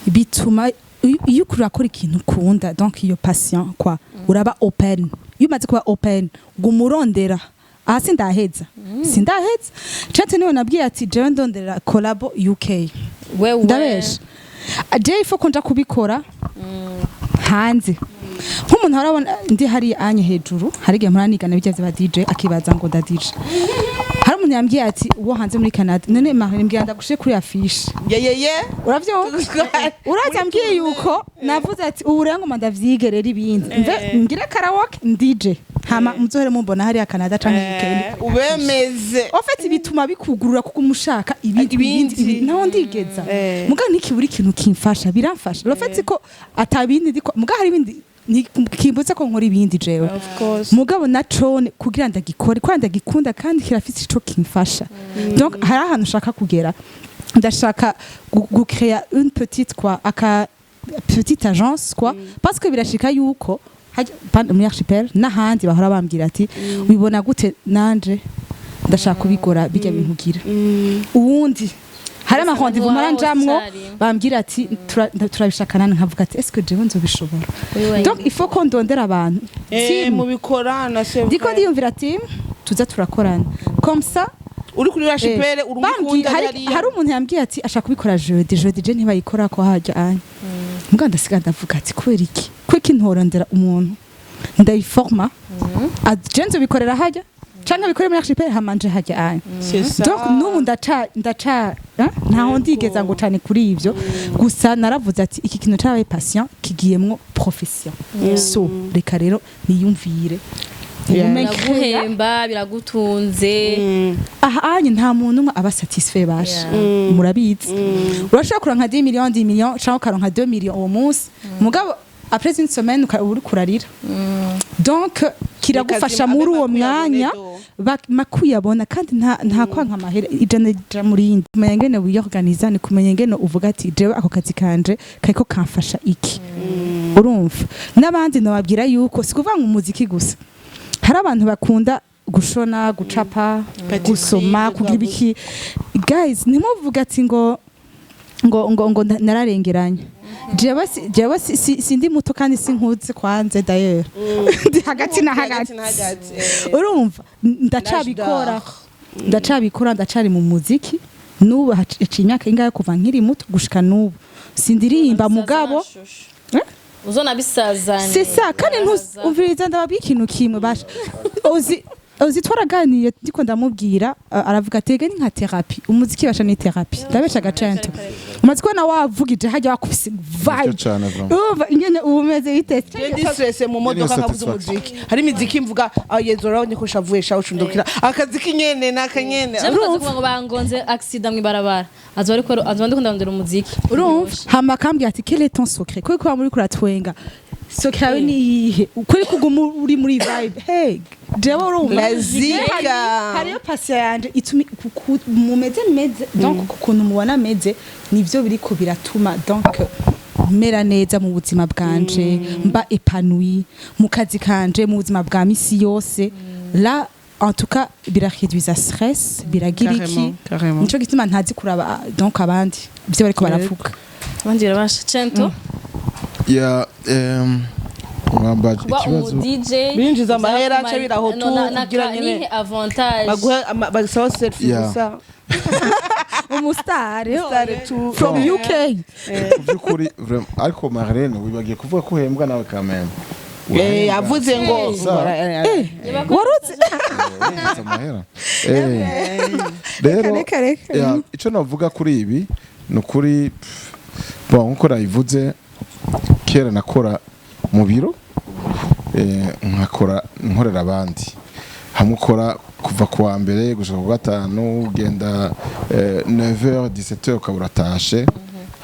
bituma iyo uriko urakora ikintu ukunda, donc iyo passion quoi, uraba open. Iyo umaze kuba open, guma urondera. Aha sindaheza, sindaheza. Cate niwe nabwiye ati jewe ndondera collabo UK. Wewe. Ndabesha? Je ifo ko nja kubikora hanze, nk'umuntu arabona ndi hariya anye hejuru, hari igihe mpora nigana bijya ba DJ, akibaza ngo nda DJ. Hari umuntu yambwiye ati uwo hanze muri Canada: "None Marlene, mbwira ndagushire kuri affiche." Ye ye ye. Uravyumva? Uraza mbwiye yuko navuze ati ubu rero ngoma ndavyige rero, ibindi mve ngire karaoke DJ, hama muzohere mumbona hariya Canada canke UK. Ubemeze. En fait bituma bikugurura kuko umushaka ibindi, ibindi, Ibindi. Naho ndigeza, muga ntikibura ikintu kimfasha, biramfasha. Le fait ko atabindi ndiko, muga hari ibindi kimbutse ko nkora ibindi jewe. Of course. Mugabo na cone kugira ndagikore kugira ndagikunda, kandi kirafite ico kimfasha. Donc hari ahantu ushaka kugera, ndashaka gucréer une petite quoi, aka petite agence quoi, parce que birashika yuko muri archipel n'ahandi bahora bambwira ati: "Wibona gute? Nanje ndashaka kubikora bijya bintu ugira." Uwundi hari ama rendez-vous mpora njamwo, bambwira ati: "Turabishaka." Nani nkavuga ati: "Est-ce que jewe nzobishobora?" Donc il faut ko ndondera abantu, team. Mubikorana, c'est Ndiko vrai. ndiyumvira team tuza turakorana comme ça. Uri kuri archipel, uri Bambwiye umukunda. hari umuntu yambwiye ati ashaka kubikora jeudi. Jeudi je ntibayikora ko hajya anya, mbwa ndasiga ndavuga ati kubera iki? Kuko ntorondera umuntu ndayiforma, je nzobikorera hajya canke bikore muri archipel, hamanje hajya anya. C'est ça. Donc n'ubu ndaca eh? Ntaho ndigeza ngo cane kuri ivyo. Gusa naravuze ati iki kintu cyabaye passion kigiyemwo profession, so reka rero niyumvire. Ngume Biraguhemba, biragutunze. Aha anye nta muntu umwe aba satisfait basha, murabizi. Urashobora kuronka 10 millions, 10 millions, cyangwa ukaronka 2 millions uwo munsi, mugabo après une semaine uba uri kurarira. Donc kiragufasha muri uwo mwanya makuyabona, kandi nta kwanka amahera ijana rija muri yindi. Kumenya ngene wiyorganiza ni kumenya ngene uvuga ati jewe ako kazi kanje kariko kamfasha iki. Urumva, n'abandi nababwira yuko si kuvuga ngo umuziki gusa, hari abantu bakunda gushona, gucapa, gusoma, kugira ibiki. Guys, ntimuvuge ati ngo nararengeranye. Jewe sindi muto kandi sinkuze kwanze, d'ailleurs ndi hagati na hagati. Urumva, ndacabikora, ndacabikora, ndacari mu muziki n'ubu. Haciye imyaka ingahe kuva nkiri muto gushika n'ubu sindirimba, mugabo Eh? Uzona bisazane. C'est ça. Kandi umviriza, ndababwira ikintu kimwe basha. Uzi twaraganiye, ndiko ndamubwira, aravuga ati ega ni nka thérapie umuziki, basha ni thérapie. Ndabesha gacento? Umaze kubona wavugije hajya wakubise vibe. Nicyo cane, vraiment. Urumva ingene uba umeze bitese. Je ndi stress mu modoka Niyo nkavuza satisfaction. umuziki, hari imiziki mvuga ayezo urabonye ko shavuye shawe ucundukira akaziki nyene nakanyene. Je mukaza kuvuga ngo bangonze accident mw'ibarabara, azoba ariko azoba ndiko ndarondera umuziki. Urumva, hama akambwira ati: "Quel est ton secret? Kuri kuba muri kuratwenga, secret yawe ni iyihe kuri kuguma uri muri vibe?" Hey, jewe urumva Lazika. Hariyo passion yanje ituma mumeze meze, donc ukuntu mubona meze nivyo biriko biratuma donc mera neza mu buzima bwanje, mba épanoui mu kazi kanje, mu buzima bwa misi yose. Là en tout cas biraréduisa stress, biragira iki. Carrément, carrément. Nico gituma ntazi kuraba donc abandi ivyo bariko baravuga. Abandi birabasha cento. Ya, Mwambaje Kuba ikibazo. umu DJ Binjiza amahera, byakumari- aca biraho No, tu, na kugira nyene- nihe avantage? Baguhe bagisaba selfie Yeah. gusa. Umustar. Star tu. From UK. Ku by'ukuri vraiment, ariko Marlene, wibagiye kuvuga ko uhembwa nawe kameme. Eh, yavuze ngo Warutse. Urinjiza amahera. Rero Reka, reka. ya, icyo navuga kuri ibi ni ukuri, bon, nkuko nabivuze kera, nakora mu biro, nkakora nkorera abandi, hamwe ukora kuva ku wa mbere gushika ku gatanu, ugenda 9h 17h ukaba uratashe,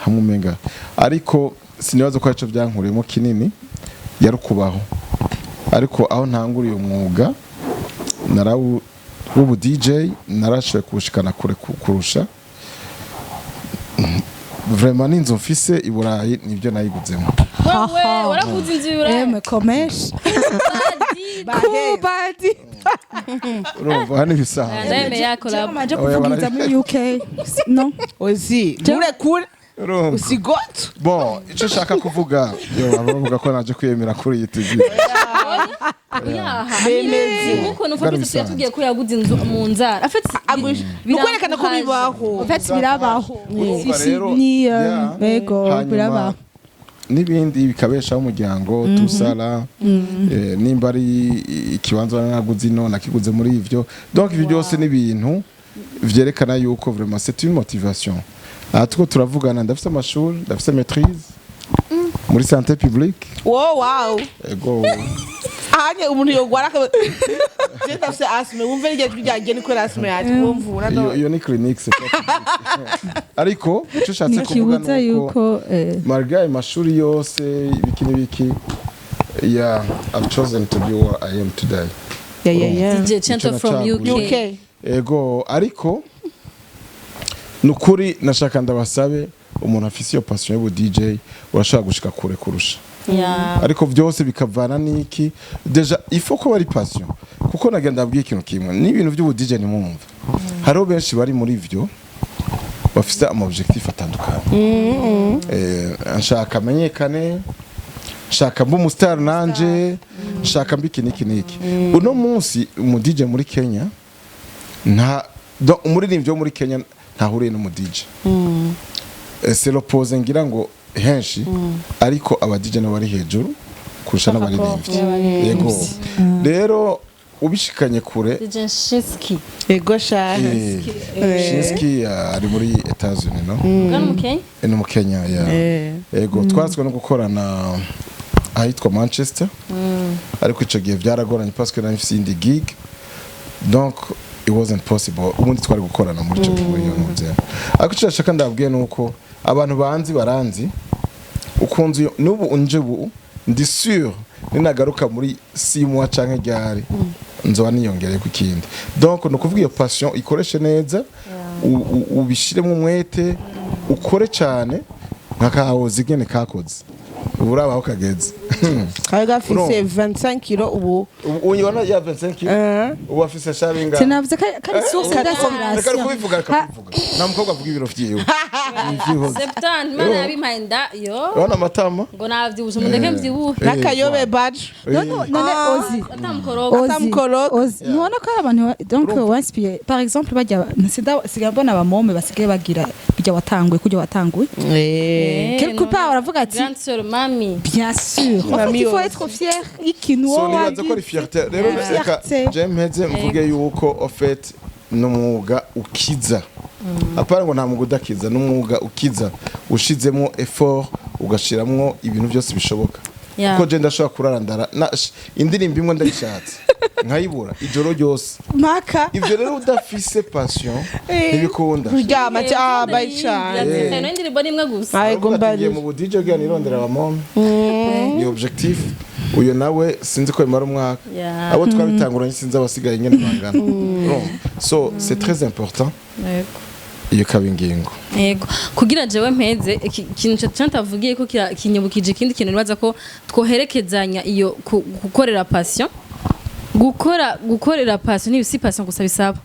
hamwe umenga, ariko sinibaza ko aricyo byankuriyemo kinini, yari ukubaho. Ariko aho ntanguriye umwuga narawu w'ubu DJ, narashoboye kuwushikana kure kurusha vraiment. N'inzu mfise i Burayi nibyo nayiguzemo. Wewe waraguze inzu y'Iburaya? Emwe komesha. Kubadi. Urumva hano ibisanzwe. Ndayemeye ya collab. Manje Oya, kuvuga muri UK. No. Ozi nturekure. Urumva. Usigote. Bon, icyo nshaka kuvuga, yo abavuga ko naje kwiyemera kuri iyi TV. Yaha. Bemeze. Nkuko nufa Bwari Fabrice bisanzwe. yatubwiye ko yaguze inzu mu nzara. Afite Ni ukwerekana ko bibaho. En fait birabaho. Urumva Si, si, rero, ni yeah. ego Hanyuma, birabaho. N'ibindi bikabeshaho umuryango tusara, nimba ari ikibanza naguze ino, nakiguze muri ivyo. Donc ibyo byose ni ibintu vyerekana yuko vraiment c'est une motivation. Aha tuko turavugana, ndafise amashuri, ndafise maîtrise muri santé publique. Wow. Ego. Ahanye umuntu yogwara akaba je ndafise asthme, wumve rya jwi ryanjye ni kubera asthme yanjye wumvura. Iyo iyo ni clinique, c'est pas public. Ariko icyo ushatse kuvuga Ntikibuza ni uko yuko malgré ayo mashuri yose, ibiki n'ibiki, yeah, I've chosen to be what I am today. Yeah. DJ Chento Icyo from nacaguye. UK. UK. Ego, ariko nukuri nashaka ndabasabe, umuntu afise iyo passion y'ubu DJ urashobora gushika kure kurusha. Ariko byose bikavana n'iki? Déjà il faut ko bari passion, kuko nagenda ndabwiye ikintu kimwe, n'ibintu by'ubu DJ ntimwumve, hariho benshi bari muri vyo bafise ama objectif atandukanye. Nshaka amenyekane, nshaka mbe umustar, nanje nshaka mbe iki n'iki n'iki. Uno munsi umu DJ muri Kenya nta, donc umuririmbyi wo muri Kenya ntahuriye n'umu DJ. C'est l'opposé ngira ngo henshi, ariko aba DJ nabo bari hejuru kurusha n'abaririmbyi. Yego, rero ubishikanye kure. DJ Shinski. Ego sha. Shinski ari muri Etats-Unis, no? Bwana mu Kenya? Ni mu Kenya, yeah. Yego, twaratswe no gukorana ahitwa Manchester, ariko ico gihe byaragoranye parce que nari mfise iyindi gig, donc it wasn't possible. Ubundi twari gukorana muri ico gihe, iyo ntuze. Ariko icyo nashaka ndabwiye ni uko abantu banzi baranzi ukunze n'ubu unje, ubu ndi sûr ninagaruka muri 6 mois canke ryari nzoba niyongereye ku kindi. Donc ni ukuvuga iyo passion ikoreshe neza, ubishiremo umwete, ukore cyane nka kahoze ingene kakoze, ubu uraba aho kageze. Kari gafise Urumva. 25 kilo ubu. Ubu uyibona ya 25 kilo, ubu afise shabinga. Sinavuze ko ari source Reka d'inspiration. kubivuga, reka kubivuga. Nta mukobwa avuga ibiro vyiwe. Nivyihoze. Septan Imana yabimpaye nda yo. Urabona amatama. Ngo navyibushe, mundeke mvyibuhe. N'akayobe baje. None Ozi, Atamukoroga. Ozi, Atamukoroga. Ozi, ntubona ko hari abantu donc winspire, par exemple bajya sigaye mbona abamome basigaye bagira bijya watanguye kujya watanguye quelque part baravuga ati Grande sœur mami. Bien sûr, en fait Mami il faut Ozi. être fier y'ikintu So wowe nibaza ko ari wagize. fierté rero. Reka Fierté. je mpeze mvuge yuko au fait ni umwuga ukiza, apana ngo nta mwuga udakiza, ni umwuga ukiza ushizemo effort, ugashiramwo ibintu byose bishoboka. Kuko je ndashobora kurara ndara indirimbo imwe ndayishatse nkayibura ijoro ryose. Maka. Ivyo rero udafise passion ntibikunda. Kuryama ati ah bye cyane. Cyane. Indirimbo ni imwe gusa. Ayi Aravuga ati, ngiye gombari. mu bu DJ kugira nirondera abamome, ni objectif. Uyo nawe sinzi ko bimara umwaka. Abo twabitanguranye sinzi abasigaye ingene bangana. Urumva? So c'est très important, iyo ikaba ingingo. Yego, kugira jewe mpeze ikintu cyantavugiye ko kinyibukije ikindi kintu nibaza ko twoherekezanya iyo gukorera passion, gukora gukorera passion ni si passion gusa bisaba.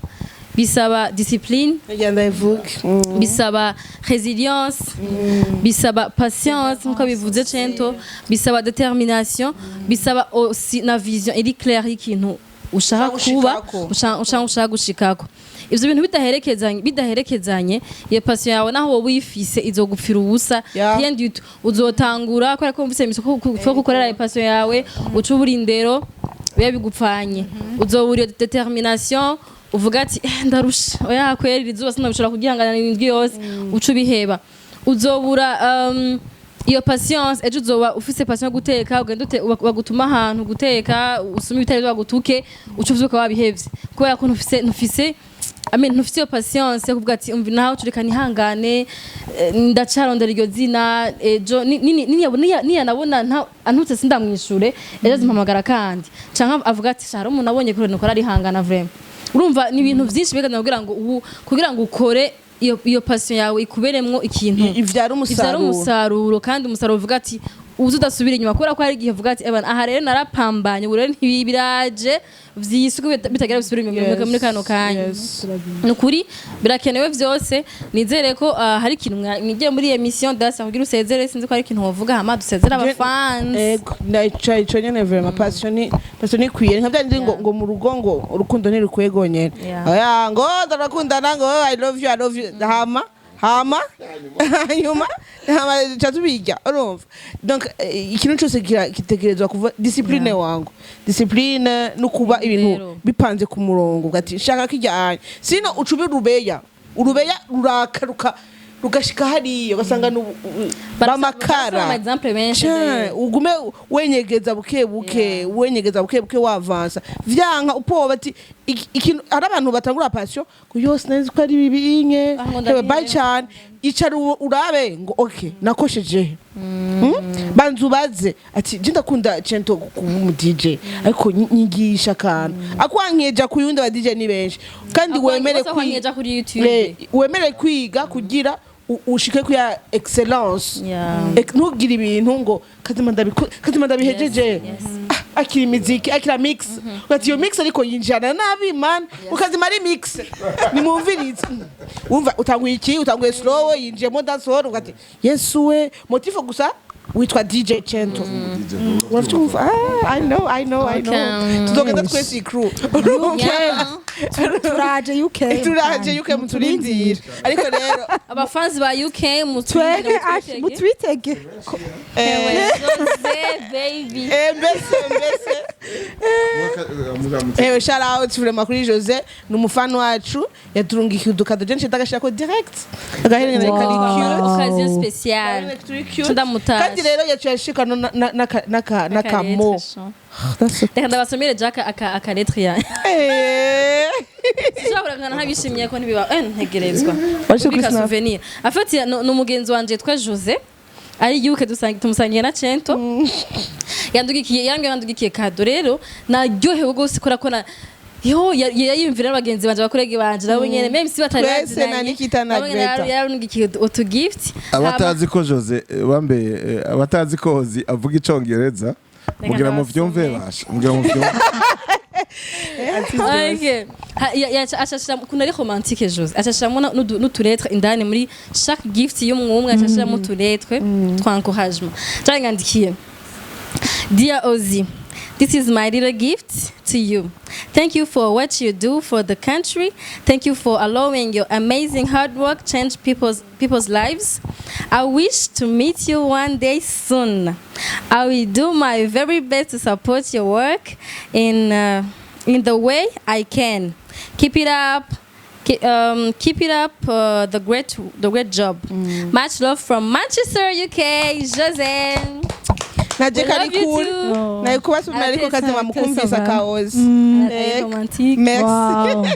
Bisaba discipline, Ngenda ivuge. Bisaba résilience, bisaba patience nkuko bivuze Cento, bisaba détermination, bisaba aussi na vision iri claire y'ikintu ushaka kuba, gushikako. ushaka gushikako. Ivyo bintu bidaherekezanye, iyo passion yawe, naho wowe uyifise, izogupfira ubusa. Rien du tout. Uzotangura kubera ko wumvise imisi ko gukorera iyo passion yawe, uca ubura indero, biba bigupfanye. Uzobura iyo détermination, uvuga ati: "Eh, ndarusha, oya kweri, iri zuba sinabishobora kugihanganira indwi yose", uca ubiheba. Uzobura iyo patience. Ejo uzoba ufise passion yo guteka, ugenda bagutuma ahantu guteka, usome ibitari, bagutuke, uca uvyuka wabihevye kubera ko ntufise, I mean, ntufise iyo patience yo kuvuga ati: "Umva, nawe tureka nihangane, ndacarondera iryo zina. Ejo niyanabona antutse sindamwishure, ejo azimpamagara kandi", canke avuga ati: "Shara umuntu abonye kure nuko arihangana vraiment." Urumva, ni ibintu vyinshi bigana kugira ngo ubu, kugira ngo ukore iyo passion yawe ikuberemwo ikintu ivyara ivyara umusaruro. Umusaruro, kandi umusaruro uvuga ati uzi udasubira inyuma, kubera ko hari igihe uvuga ati: "Ebana, aha rero narapambanye, ubu rero ntibiraje vyisuku bitagira bisubira inyuma muri kano kanya." Ni ukuri birakenewe vyose. Nizere ko hari ikintu mwigiye muri iyi émission. Dasa, kugira usezere, sinzi ko hari ikintu wovuga, hama dusezere abafans. Ego, ndayicaye ico nyene. Vraiment, passion ni ikwiye, nka byandi ngo mu rugo ngo urukundo ntirukwiye gonyene. Oya, ngo turakundana, ngo "I love you, I love you", hama hanyuma hama ca tubirya. Urumva, donc ikintu cyose kitegerezwa kuva discipline wangu, discipline no kuba ibintu Rero. bipanze ku murongo, ugati shaka kijyanye, sino ucube urubeya, urubeya ruraka rugashika hariya, ugasanga bamakara. Ama exemple menshi. Ca, ugume wenyegeza buke buke, wenyegeza buke buke, wavansa vyanka upoba ati ikintu. Hari abantu batangura passion ngo yose nzi ko ari bibi inye. Ah, ngo Hewe, ndabiheba. Bye cyane. Icara urabe ngo okay, nakosheje he? Banza ubaze ati: "Je ndakunda Cento kuba umu DJ, ariko nyigisha akantu." Akwankeja ku yundi, aba DJ ni benshi, kandi wemere kwankeja kuri YouTube. Wemere kwiga kugira ushike ku ya excellence. Ntugire ibintu ngo kazima kazima ndabihejeje. Ah, akira imiziki, akira mix, ugati iyo mix ariko yinjirana nabi man, ukazima ari mix nimumvirize. Wumva utanguye iki, utanguye slow, yinjiyemo dancehall, ugati yesu we motifo gusa witwa DJ Cento, uravyumva? Ah, I know, I know, I know. Okay. Tuzogenda twese iyi crew. Turaje UK. Turaje UK, muturindire. Ariko rero Abafanzi ba UK, Twege ash mutwitege. Baby. Mbese ewe, shout out vraiment kuri Jose, ni umufana wacu, yaturungikiye udukado, je nshita agashirako direct agaherena kari cute. Occasion spéciale. Turi cute. Ndamutashe. Kandi rero yaciye ashika n'akamo. Reka ndabasomere Jack aka lettre ya sinshobora kurangana ntabishimiye ko ntibiba ntegerezwa Waje kuri kubika Snap. souvenir. Afati ni umugenzi wanje yitwa Jose ari UK, tumusangiye na Cento. Yandugikiye, yambwiye yandugikiye cadeau. Rero naryohewe rwose kubera ko na yo yayiyumvira n'abagenzi banje, abakorege banje, nabo nyene, même si batari Twese bazinanye, na Nikita na nabo nyene Greta. yarungikiye utu gift. Abatazi ko Jose bambe abatazi ko Hozi avuga icongereza, mugira mu vyumve, basha mugira mu vyumve. Ok. Acashira ukuntu ari romantique Jose, acashiramo n'utulettre indani muri chaque gift y'umwumwe, acashiramo utulettre twa encouragement. Cyangwa ngandikiye: "Dear Ozzy, this is my little gift to you. Thank you for what you do for the country. Thank you for allowing your amazing hard work change people's lives. I wish to meet you one day soon. I will do my very best to support your work in the way I can. Keep it up. Keep it up the great job. Much love from Manchester, UK, Jose." Naje kari Love you cool too. naye kubasomera, ariko kazima mukumvisa kaozi. Ari romantique. Merci. Wow.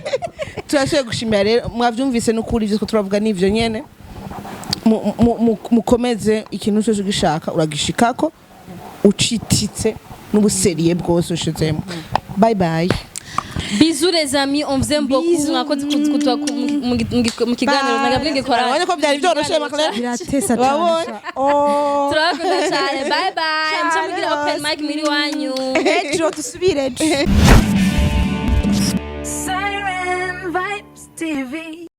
Turashoboye gushimira rero, mwavyumvise n'ukuri ivyo turavuga n'ivyo nyene. Mukomeze, ikintu cyose ugishaka uragishikako ucititse n'ubuseriye bwose ushizemo. Bye bye. Bisous les amis, on vous aime beaucoup. Mwakoze kutwa mu kiganiro nagabwe ngikora. Urabona ko byari byoroshe, Maclaire? Biratesa cyane. Wabonye? Oh. Turabakunda cyane. Bye bye. Muce mugira open mic muri wanyu. Ejo dusubire ejo. Siren vibes. TV.